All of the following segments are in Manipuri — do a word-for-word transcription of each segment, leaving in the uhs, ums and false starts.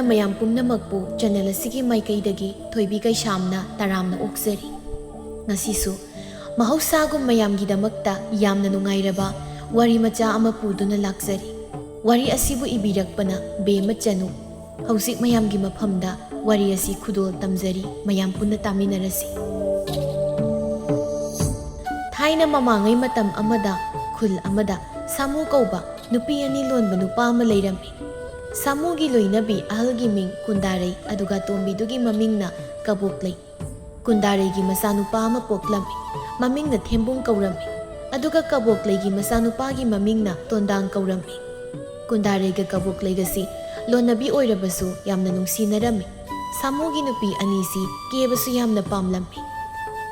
ꯃꯌꯥꯝ ꯄꯨꯝꯅꯃꯛꯄꯨ ꯆꯦꯅꯦꯜ ꯑꯁꯤꯒꯤ ꯃꯥꯏꯀꯩꯗꯒꯤ ꯊꯣꯏꯕꯤ ꯀꯩꯁꯥꯝꯅ ꯇꯔꯥꯝꯅ ꯑꯣꯛꯆꯔꯤ꯫ ꯉꯁꯤꯁꯨ ꯃꯍꯧꯁꯥꯒꯨꯝ ꯃꯌꯥꯝꯒꯤꯗꯃꯛꯇ ꯌꯥꯝꯅ ꯅꯨꯡꯉꯥꯏꯔꯕ ꯋꯥꯔꯤ ꯃꯆꯥ ꯑꯃ ꯄꯨꯗꯨꯅ ꯂꯥꯛꯆꯔꯤ꯫ ꯋꯥꯔꯤ ꯑꯁꯤꯕꯨ ꯏꯕꯤꯔꯛꯄꯅ ꯕꯦꯝꯃ ꯆꯅꯨ꯫ ꯍꯧꯖꯤꯛ ꯃꯌꯥꯝꯒꯤ ꯃꯐꯝꯗ ꯋꯥꯔꯤ ꯑꯁꯤ ꯈꯨꯗꯣꯜ ꯇꯝꯖꯔꯤ, ꯃꯌꯥꯝ ꯄꯨꯟꯅ ꯇꯥꯃꯤꯟꯅꯔꯁꯤ꯫ ꯊꯥꯏꯅ ꯃꯃꯥꯡꯉꯩ ꯃꯇꯝ ꯑꯃꯗ ꯈꯨꯜ ꯑꯃꯗ ꯁꯥꯃꯨ ꯀꯧꯕ ꯅꯨꯄꯤ ꯑꯅꯤ ꯂꯣꯟꯕ ꯅꯨꯄꯥ ꯑꯃ ꯂꯩꯔꯝꯃꯤ꯫ ꯁꯥꯃꯨꯒꯤ ꯂꯣꯏꯅꯕꯤ ꯑꯍꯜꯒꯤ ꯃꯤꯡ ꯀꯨꯟꯗꯥꯔꯩ, ꯑꯗꯨꯒ ꯇꯣꯝꯕꯤꯗꯨꯒꯤ ꯃꯃꯤꯡꯅ ꯀꯕꯣꯛꯂꯩ꯫ ꯀꯨꯟꯗꯥꯔꯩꯒꯤ ꯃꯆꯥꯅꯨꯄꯥ ꯑꯃ ꯄꯣꯛꯂꯝꯃꯤ꯫ ꯃꯃꯤꯡꯅ ꯊꯦꯝꯕꯨꯡ ꯀꯧꯔꯝꯃꯤ꯫ ꯑꯗꯨꯒ ꯀꯕꯣꯛꯂꯩꯒꯤ ꯃꯆꯥꯅꯨꯄꯥꯒꯤ ꯃꯃꯤꯡꯅ ꯇꯣꯟꯗꯥꯡ ꯀꯧꯔꯝꯃꯤ꯫ ꯀꯨꯟꯗꯥꯔꯩꯒ ꯀꯕꯣꯛꯂꯩꯒꯁꯤ ꯂꯣꯟꯅꯕꯤ ꯑꯣꯏꯔꯕꯁꯨ ꯌꯥꯝꯅ ꯅꯨꯡꯁꯤꯅꯔꯝꯃꯤ꯫ ꯁꯥꯃꯨꯒꯤ ꯅꯨꯄꯤ ꯑꯅꯤꯁꯤ ꯀꯦꯕꯁꯨ ꯌꯥꯝꯅ ꯄꯥꯝꯂꯝꯃꯤ꯫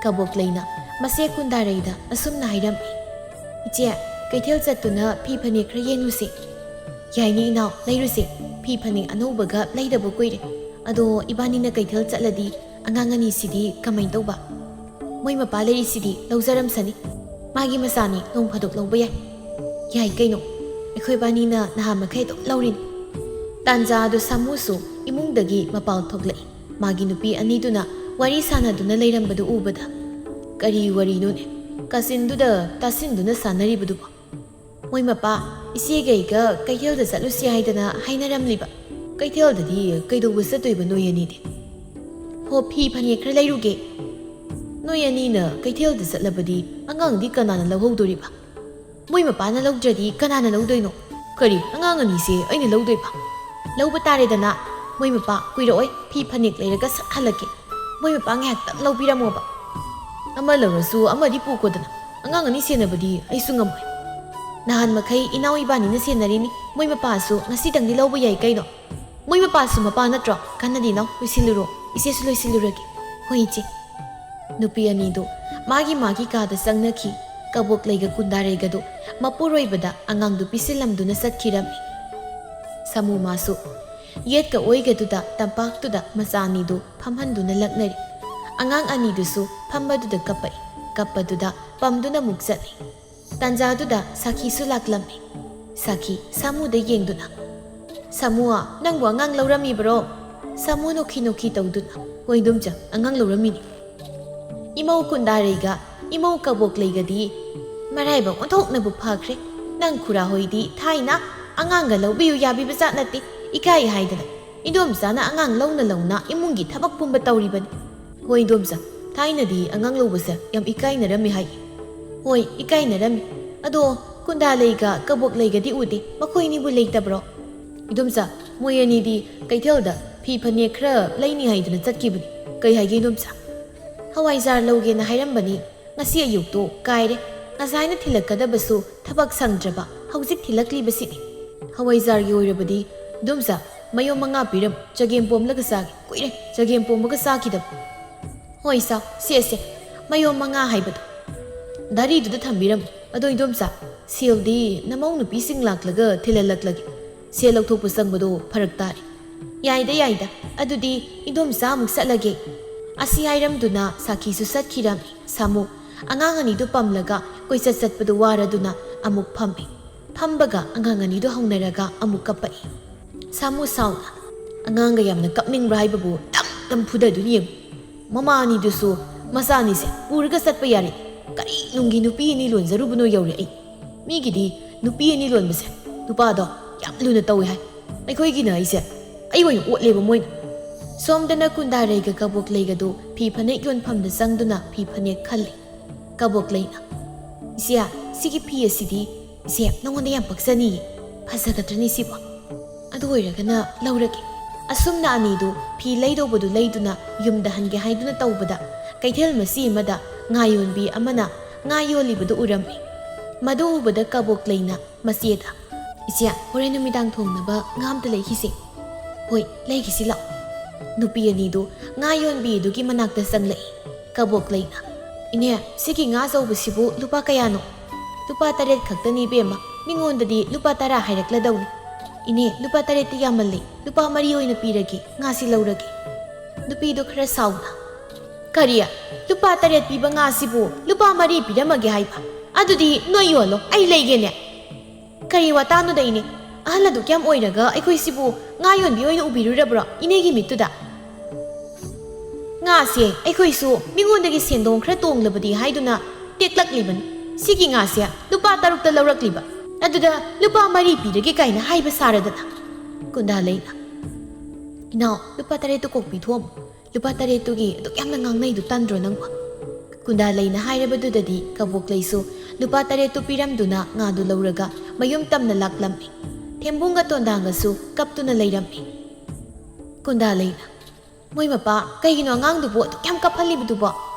ꯀꯕꯣꯛꯂꯩꯅ ꯃꯆꯦ ꯀꯨꯟꯗꯥꯔꯩꯗ ꯑꯁꯨꯝꯅ ꯍꯥꯏꯔꯝꯃꯤ, "ꯏꯆꯦ, ꯀꯩꯊꯦꯜ ꯆꯠꯇꯨꯅ ꯐꯤ ꯐꯅꯦꯛ ꯈꯔ ꯌꯦꯡꯂꯨꯁꯤ꯫" "ꯌꯥꯏꯅꯦ ꯏꯅꯥꯎ, ꯂꯩꯔꯨꯁꯦ꯫ ꯐꯤ ꯐꯅꯦꯛ ꯑꯅꯧꯕꯒ ꯂꯩꯗꯕ ꯀꯨꯏꯔꯦ꯫ ꯑꯗꯣ ꯏꯕꯥꯅꯤꯅ ꯀꯩꯊꯦꯜ ꯆꯠꯂꯗꯤ ꯑꯉꯥꯡ ꯑꯅꯤꯁꯤꯗꯤ ꯀꯃꯥꯏ ꯇꯧꯕ? ꯃꯣꯏ ꯃꯄꯥ ꯂꯩꯔꯤꯁꯤꯗꯤ ꯂꯧꯖꯔꯝꯁꯅꯤ꯫ ꯃꯥꯒꯤ ꯃꯆꯥꯅꯤ, ꯅꯣꯡ ꯐꯥꯗꯣꯛ ꯂꯧꯕ ꯌꯥꯏ꯫" "ꯌꯥꯏ ꯀꯩꯅꯣ, ꯑꯩꯈꯣꯏꯕꯥꯅꯤꯅ ꯅꯍꯥꯟ ꯃꯈꯩ ꯑꯗꯨꯝ ꯂꯧꯔꯤꯅꯤ꯫" ꯇꯥꯟꯖꯥ ꯑꯗꯨ ꯁꯥꯃꯨꯁꯨ ꯏꯃꯨꯡꯗꯒꯤ ꯃꯄꯥꯜ ꯊꯣꯛꯂꯛꯏ꯫ ꯃꯥꯒꯤ ꯅꯨꯄꯤ ꯑꯅꯤꯗꯨꯅ ꯋꯥꯔꯤ ꯁꯥꯟꯅꯗꯨꯅ ꯂꯩꯔꯝꯕꯗꯨ ꯎꯕꯗ, "ꯀꯔꯤ ꯋꯥꯔꯤꯅꯣꯅꯦ ꯀꯥꯆꯤꯟꯗꯨꯗ ꯇꯥꯁꯤꯟꯗꯨꯅ ꯁꯥꯟꯅꯔꯤꯕꯗꯨꯕꯣ? ꯃꯣꯏ ꯃꯄꯥ, ꯏꯆꯦꯒ ꯑꯩꯒ ꯀꯩꯊꯦꯜꯗ ꯆꯠꯂꯨꯁꯤ ꯍꯥꯏꯗꯅ ꯍꯥꯏꯅꯔꯝꯂꯤꯕ꯫ ꯀꯩꯊꯦꯜꯗꯗꯤ ꯀꯩꯗꯧꯕ ꯆꯠꯇꯣꯏꯕ ꯅꯣꯏ ꯑꯅꯤꯗꯤ?" "ꯍꯣ, ꯐꯤ ꯐꯅꯦꯛ ꯈꯔ ꯂꯩꯔꯨꯒꯦ꯫" "ꯅꯣꯏ ꯑꯅꯤꯅ ꯀꯩꯊꯦꯜꯗ ꯆꯠꯂꯕꯗꯤ ꯑꯉꯥꯡꯗꯤ ꯀꯅꯥꯅ ꯂꯧꯍꯧꯗꯣꯔꯤꯕ? ꯃꯣꯏ ꯃꯄꯥꯅ ꯂꯧꯗ꯭ꯔꯗꯤ ꯀꯅꯥꯅ ꯂꯧꯗꯣꯏꯅꯣ?" "ꯀꯔꯤ, ꯑꯉꯥꯡ ꯑꯅꯤꯁꯦ ꯑꯩꯅ ꯂꯧꯗꯣꯏꯕ? ꯂꯧꯕ ꯇꯥꯔꯦꯗꯅ꯫ ꯃꯣꯏ ꯃꯄꯥ ꯀꯨꯏꯔꯛꯑꯣꯏ, ꯐꯤ ꯐꯅꯦꯛ ꯂꯩꯔꯒ ꯁꯠ ꯍꯜꯂꯛꯀꯦ꯫ ꯃꯣꯏ ꯃꯄꯥ ꯉꯥꯏꯍꯥꯛꯇꯪ ꯂꯧꯕꯤꯔꯝꯃꯣꯕ꯫" "ꯑꯃ ꯂꯧꯔꯁꯨ ꯑꯃꯗꯤ ꯄꯨꯈꯣꯗꯅ, ꯑꯉꯥꯡ ꯑꯅꯤ ꯁꯦꯟꯅꯕꯗꯤ ꯑꯩꯁꯨ ꯉꯝꯃꯣꯏ꯫" "ꯅꯍꯥꯟ ꯃꯈꯩ ꯏꯅꯥꯎ ꯏꯕꯥꯅꯤꯅ ꯁꯦꯟꯅꯔꯤꯅꯤ, ꯃꯣꯏ ꯃꯄꯥꯁꯨ ꯉꯁꯤꯗꯪꯗꯤ ꯂꯧꯕ ꯌꯥꯏ ꯀꯩꯅꯣ꯫ ꯃꯣꯏ ꯃꯄꯥꯁꯨ ꯃꯄꯥ ꯅꯠꯇ꯭ꯔꯣ? ꯀꯥꯟꯅꯗꯦ ꯏꯅꯥꯎ, ꯂꯣꯏꯁꯤꯜꯂꯨꯔꯣ, ꯏꯆꯦꯁꯨ ꯂꯣꯏꯁꯤꯜꯂꯨꯔꯒꯦ꯫" "ꯍꯣꯏ ꯏꯆꯦ꯫" ꯅꯨꯄꯤ ꯑꯅꯤꯗꯨ ꯃꯥꯒꯤ ꯃꯥꯒꯤ ꯀꯥꯗ ꯆꯪꯅꯈꯤ꯫ ꯀꯕꯣꯛꯂꯩꯒ ꯀꯨꯟꯗꯥꯔꯩꯒꯗꯨ ꯃꯄꯨꯔꯣꯏꯕꯗ ꯑꯉꯥꯡꯗꯨ ꯄꯤꯁꯤꯜꯂꯝꯗꯨꯅ ꯆꯠꯈꯤꯔꯝꯃꯤ꯫ ꯁꯥꯃꯨ ꯃꯥꯁꯨ ꯌꯦꯠꯀ ꯑꯣꯏꯒꯗꯨꯗ ꯇꯝꯄꯥꯛꯇꯨꯗ ꯃꯆꯥ ꯑꯅꯤꯗꯨ ꯐꯝꯍꯟꯗꯨꯅ ꯂꯛꯅꯔꯤ꯫ ꯑꯉꯥꯡ ꯑꯅꯤꯗꯨꯁꯨ ꯐꯝꯕꯗꯨꯗ ꯀꯞꯄꯛꯏ꯫ ꯀꯞꯄꯗꯨꯗ ꯄꯝꯗꯨꯅ ꯑꯃꯨꯛ ꯆꯠꯂꯤ꯫ ꯇꯥꯟꯖꯥꯗꯨꯗ ꯁꯥꯈꯤꯁꯨ ꯂꯥꯛꯂꯝꯃꯤ꯫ ꯁꯥꯈꯤ ꯁꯥꯃꯨꯗ ꯌꯦꯡꯗꯨꯅ, "ꯁꯥꯃꯨ, ꯅꯪꯕꯨ ꯑꯉꯥꯡ ꯂꯧꯔꯝꯃꯤꯕ꯭ꯔꯣ?" ꯁꯥꯃꯨ ꯅꯣꯛꯈꯤ ꯅꯣꯛꯈꯤ ꯇꯧꯗꯨꯅ, "ꯍꯣꯏ ꯏꯗꯣꯝꯆꯥ, ꯑꯉꯥꯡ ꯂꯧꯔꯝꯃꯤꯅꯤ꯫ ꯏꯃꯧ ꯀꯨꯟꯗꯥꯔꯩꯒ ꯏꯃꯧ ꯀꯕꯣꯛꯂꯩꯒꯗꯤ ꯃꯔꯥꯏꯕꯛ ꯑꯣꯟꯊꯣꯛꯅꯕꯨ ꯐꯈ꯭ꯔꯦ꯫ ꯅꯪ ꯈꯨꯔꯥ ꯍꯣꯏꯗꯤ ꯊꯥꯏꯅ ꯑꯉꯥꯡꯒ ꯂꯧꯕꯤꯌꯨ ꯌꯥꯕꯤꯕ ꯖꯥꯠ ꯅꯠꯇꯦ, ꯏꯀꯥꯏ ꯍꯥꯏꯗꯅ ꯏꯗꯣꯝꯆꯥꯅ ꯑꯉꯥꯡ ꯂꯧꯅ ꯂꯧꯅ ꯏꯃꯨꯡꯒꯤ ꯊꯕꯛ ꯄꯨꯝꯕ ꯇꯧꯔꯤꯕꯅꯤ꯫" "ꯍꯣꯏ ꯏꯗꯣꯝꯆꯥ, ꯊꯥꯏꯅꯗꯤ ꯑꯉꯥꯡ ꯂꯧꯕꯁꯦ ꯌꯥꯝ ꯏꯀꯥꯏꯅꯔꯝꯃꯤ ꯍꯥꯏ꯫" "ꯍꯣꯏ, ꯏꯀꯥꯏꯅꯔꯝꯃꯤ꯫ ꯑꯗꯣ ꯀꯨꯟꯗꯥꯂꯩꯒ ꯀꯕꯣꯛꯂꯩꯒꯗꯤ ꯎꯗꯦ, ꯃꯈꯣꯏꯅꯤꯕꯨ ꯂꯩꯇꯕ꯭ꯔꯣ?" "ꯏꯗꯣꯝꯆꯥ, ꯃꯣꯏ ꯑꯅꯤꯗꯤ ꯀꯩꯊꯦꯜꯗ ꯐꯤ ꯐꯅꯦꯛ ꯈꯔ ꯂꯩꯅꯤ ꯍꯥꯏꯗꯨꯅ ꯆꯠꯈꯤꯕꯅꯤ꯫" "ꯀꯩ ꯍꯥꯏꯒꯦ ꯏꯗꯣꯝꯆꯥ?" "ꯍꯋꯥꯏꯖꯥꯔ ꯂꯧꯒꯦꯅ ꯍꯥꯏꯔꯝꯕꯅꯤ, ꯉꯁꯤ ꯑꯌꯨꯛꯇꯣ ꯀꯥꯏꯔꯦ꯫ ꯉꯁꯥꯏꯅ ꯊꯤꯜꯂꯛꯀꯗꯕꯁꯨ ꯊꯕꯛ ꯁꯪꯗ꯭ꯔꯕ, ꯍꯧꯖꯤꯛ ꯊꯤꯜꯂꯛꯂꯤꯕꯁꯤꯅꯤ꯫" "ꯍꯋꯥꯏꯖꯥꯔꯒꯤ ꯑꯣꯏꯔꯕꯗꯤ ꯏꯗꯣꯝꯆꯥ, ꯃꯌꯣꯝ ꯃꯉꯥ ꯄꯤꯔꯝ, ꯆꯒꯦꯝ ꯄꯣꯝꯂꯒ ꯆꯥꯒꯦ꯫ ꯀꯨꯏꯔꯦ ꯆꯒꯦꯝ ꯄꯣꯝꯕꯒ ꯆꯥꯈꯤꯗꯕ꯫" "ꯍꯣꯏ ꯆꯥꯎ, ꯁꯦ ꯁꯦ, ꯃꯌꯣꯝ ꯃꯉꯥ ꯍꯥꯏꯕꯗꯣ ꯗꯥꯔꯤꯗꯨꯗ ꯊꯝꯕꯤꯔꯝꯃꯨ꯫ ꯑꯗꯣ ꯏꯗꯣꯝꯆꯥ, ꯁꯦꯜꯗꯤ ꯅꯃꯧ ꯅꯨꯄꯤꯁꯤꯡ ꯂꯥꯛꯂꯒ ꯊꯤꯜꯍꯜꯂꯛꯂꯒꯦ꯫ ꯁꯦꯜ ꯂꯧꯊꯣꯛꯄ ꯆꯪꯕꯗꯣ ꯐꯔꯛ ꯇꯥꯔꯦ꯫" "ꯌꯥꯏꯗ, ꯌꯥꯏꯗ, ꯑꯗꯨꯗꯤ ꯏꯗꯣꯝꯆꯥ ꯑꯃꯨꯛ ꯆꯠꯂꯒꯦ꯫" ꯑꯁꯤ ꯍꯥꯏꯔꯝꯗꯨꯅ ꯁꯥꯈꯤꯁꯨ ꯆꯠꯈꯤꯔꯝꯃꯤ꯫ ꯁꯥꯃꯨ ꯑꯉꯥꯡ ꯑꯅꯤꯗꯨ ꯄꯝꯂꯒ ꯀꯣꯏꯆꯠ ꯆꯠꯄꯗꯨ ꯋꯥꯔꯗꯨꯅ ꯑꯃꯨꯛ ꯐꯝꯃꯤ꯫ ꯐꯝꯕꯒ ꯑꯉꯥꯡ ꯑꯅꯤꯗꯨ ꯍꯧꯅꯔꯒ ꯑꯃꯨꯛ ꯀꯞꯄꯛꯏ꯫ ꯁꯥꯃꯨ ꯁꯥꯎꯅ, "ꯑꯉꯥꯡꯒ ꯌꯥꯝꯅ ꯀꯞꯅꯤꯡꯕ꯭ꯔꯥ ꯍꯥꯏꯕꯕꯨ ꯇꯝ ꯇꯝ ꯐꯨꯗꯗꯨꯅ ꯌꯦꯡꯉꯨ꯫ ꯃꯃꯥ ꯑꯅꯤꯗꯨꯁꯨ ꯃꯆꯥ ꯑꯅꯤꯁꯦ ꯄꯨꯔꯒ ꯆꯠꯄ ꯌꯥꯔꯦ꯫ ꯀꯔꯤ ꯅꯨꯡꯒꯤ ꯅꯨꯄꯤ ꯑꯅꯤ ꯂꯣꯟꯖꯔꯨꯕꯅꯣ ꯌꯧꯔꯛꯏ꯫ ꯃꯤꯒꯤꯗꯤ ꯅꯨꯄꯤ ꯑꯅꯤ ꯂꯣꯟꯕꯁꯦ ꯅꯨꯄꯥꯗꯣ ꯌꯥꯝ ꯂꯨꯅ ꯇꯧꯏ ꯍꯥꯏ꯫ ꯑꯩꯈꯣꯏꯒꯤꯅ ꯑꯩꯁꯦ, ꯑꯩ ꯑꯣꯏꯅ ꯑꯣꯠꯂꯦꯕ ꯃꯣꯏꯅ꯫" ꯁꯣꯝꯗꯅ ꯀꯨꯟꯗꯥꯔꯩꯒ ꯀꯕꯣꯛꯂꯩꯒꯗꯨ ꯐꯤ ꯐꯅꯦꯛ ꯌꯣꯟꯐꯝꯗ ꯆꯪꯗꯨꯅ ꯐꯤ ꯐꯅꯦꯛ ꯈꯜꯂꯤ꯫ ꯀꯕꯣꯛꯂꯩꯅ, "ꯏꯆꯦ, ꯁꯤꯒꯤ ꯐꯤ ꯑꯁꯤꯗꯤ ꯏꯆꯦ ꯅꯉꯣꯟꯗ ꯌꯥꯝ ꯄꯛꯆꯅꯤꯌꯦ꯫ ꯐꯖꯒꯗ꯭ꯔꯅꯤ ꯁꯤꯕꯣ? ꯑꯗꯨ ꯑꯣꯏꯔꯒꯅ ꯂꯧꯔꯒꯦ꯫" ꯑꯁꯨꯝꯅ ꯑꯅꯤꯗꯨ ꯐꯤ ꯂꯩꯗꯧꯕꯗꯨ ꯂꯩꯗꯨꯅ ꯌꯨꯝꯗ ꯍꯟꯒꯦ ꯍꯥꯏꯗꯨꯅ ꯇꯧꯕꯗ, ꯀꯩꯊꯦꯜ ꯃꯆꯤ ꯑꯃꯗ ꯉꯥ ꯌꯣꯟꯕꯤ ꯑꯃꯅ ꯉꯥ ꯌꯣꯜꯂꯤꯕꯗꯨ ꯎꯔꯝꯃꯤ꯫ ꯃꯗꯨ ꯎꯕꯗ ꯀꯕꯣꯛꯂꯩꯅ ꯃꯆꯦꯗ, "ꯏꯆꯦ, ꯍꯣꯔꯦꯟ ꯅꯨꯃꯤꯗꯥꯡ ꯊꯣꯡꯅꯕ ꯉꯥ ꯑꯝꯇ ꯂꯩꯈꯤꯁꯦ꯫" "ꯍꯣꯏ, ꯂꯩꯈꯤꯁꯤ ꯂꯥꯛꯑꯣ꯫" ꯅꯨꯄꯤ ꯑꯅꯤꯗꯨ ꯉꯥ ꯌꯣꯟꯕꯤ ꯑꯗꯨꯒꯤ ꯃꯅꯥꯛꯇ ꯆꯪꯂꯛꯏ꯫ ꯀꯕꯣꯛꯂꯩꯅ, "ꯏꯅꯦ, ꯁꯤꯒꯤ ꯉꯥ ꯑꯆꯧꯕꯁꯤꯕꯨ ꯂꯨꯄꯥ ꯀꯌꯥꯅꯣ?" "ꯂꯨꯄꯥ ꯇꯔꯦꯠ ꯈꯛꯇꯅꯤ ꯏꯕꯦꯝꯃ, ꯃꯤꯉꯣꯟꯗꯗꯤ ꯂꯨꯄꯥ ꯇꯔꯥ ꯍꯥꯏꯔꯛꯂꯗꯧꯅꯤ꯫" "ꯏꯅꯦ, ꯂꯨꯄꯥ ꯇꯔꯦꯠꯇꯤ ꯌꯥꯝꯃꯜꯂꯤ, ꯂꯨꯄꯥ ꯃꯔꯤ ꯑꯣꯏꯅ ꯄꯤꯔꯒꯦ, ꯉꯥꯁꯤ ꯂꯧꯔꯒꯦ꯫" ꯅꯨꯄꯤꯗꯨ ꯈꯔ ꯁꯥꯎꯅ, "ꯀꯔꯤ? ꯂꯨꯄꯥ ꯇꯔꯦꯠ ꯄꯤꯕ ꯉꯥꯁꯤꯕꯨ ꯂꯨꯄꯥ ꯃꯔꯤ ꯄꯤꯔꯝꯃꯒꯦ ꯍꯥꯏꯕ? ꯑꯗꯨꯗꯤ ꯅꯣꯏ ꯌꯣꯜꯂꯣ, ꯑꯩ ꯂꯩꯒꯦꯅꯦ꯫" "ꯀꯔꯤ ꯋꯥꯇꯥꯅꯣꯗ ꯏꯅꯦ? ꯑꯍꯜ ꯑꯗꯨꯛ ꯌꯥꯝ ꯑꯣꯏꯔꯒ ꯑꯩꯈꯣꯏꯁꯤꯕꯨ ꯉꯥ ꯌꯣꯟꯕꯤ ꯑꯣꯏꯅ ꯎꯕꯤꯔꯨꯔꯕ꯭ꯔꯣ ꯏꯅꯦꯒꯤ ꯃꯤꯠꯇꯨꯗ? ꯉꯥꯁꯦ ꯑꯩꯈꯣꯏꯁꯨ ꯃꯤꯉꯣꯟꯗꯒꯤ ꯁꯦꯟꯗꯣꯡ ꯈꯔ ꯇꯣꯡꯂꯕꯗꯤ ꯍꯥꯏꯗꯨꯅ ꯇꯦꯛꯂꯛꯂꯤꯕꯅꯤ꯫ ꯁꯤꯒꯤ ꯉꯥꯁꯦ ꯂꯨꯄꯥ ꯇꯔꯨꯛꯇ ꯂꯧꯔꯛꯂꯤꯕ, ꯑꯗꯨꯗ ꯂꯨꯄꯥ ꯃꯔꯤ ꯄꯤꯔꯒꯦ ꯀꯥꯏꯅ ꯍꯥꯏꯕ ꯁꯥꯔꯗꯅ꯫ ꯀꯨꯟꯗꯥꯂꯩꯅ, "ꯏꯅꯥꯎ, ꯂꯨꯄꯥ ꯇꯔꯦꯠꯇꯨ ꯀꯣꯛ ꯄꯤꯊꯣꯛꯑꯝꯃꯨ꯫ ꯂꯨꯄꯥ ꯇꯔꯦꯠꯇꯨꯒꯤ ꯑꯗꯨꯛ ꯌꯥꯝꯅ ꯉꯥꯡꯅꯩꯗꯨ ꯇꯟꯗ꯭ꯔꯣ ꯅꯪꯕꯣ?" ꯀꯨꯟꯗꯥꯂꯩꯅ ꯍꯥꯏꯔꯕꯗꯨꯗꯗꯤ ꯀꯕꯣꯛꯂꯩꯁꯨ ꯂꯨꯄꯥ ꯇꯔꯦꯠꯇꯨ ꯄꯤꯔꯝꯗꯨꯅ ꯉꯥꯗꯨ ꯂꯧꯔꯒ ꯃꯌꯨꯝ ꯇꯝꯅ ꯂꯥꯛꯂꯝꯃꯤ꯫ ꯊꯦꯝꯕꯨꯡꯒ ꯇꯣꯟꯗꯥꯡꯒꯁꯨ ꯀꯞꯇꯨꯅ ꯂꯩꯔꯝꯃꯤ꯫ ꯀꯨꯟꯗꯥꯂꯩꯅ, "ꯃꯣꯏ ꯃꯄꯥ, ꯀꯩꯒꯤꯅꯣ ꯑꯉꯥꯡꯗꯨꯕꯨ ꯑꯗꯨꯛ ꯌꯥꯝ ꯀꯞꯍꯜꯂꯤꯕꯗꯨꯕꯣ?"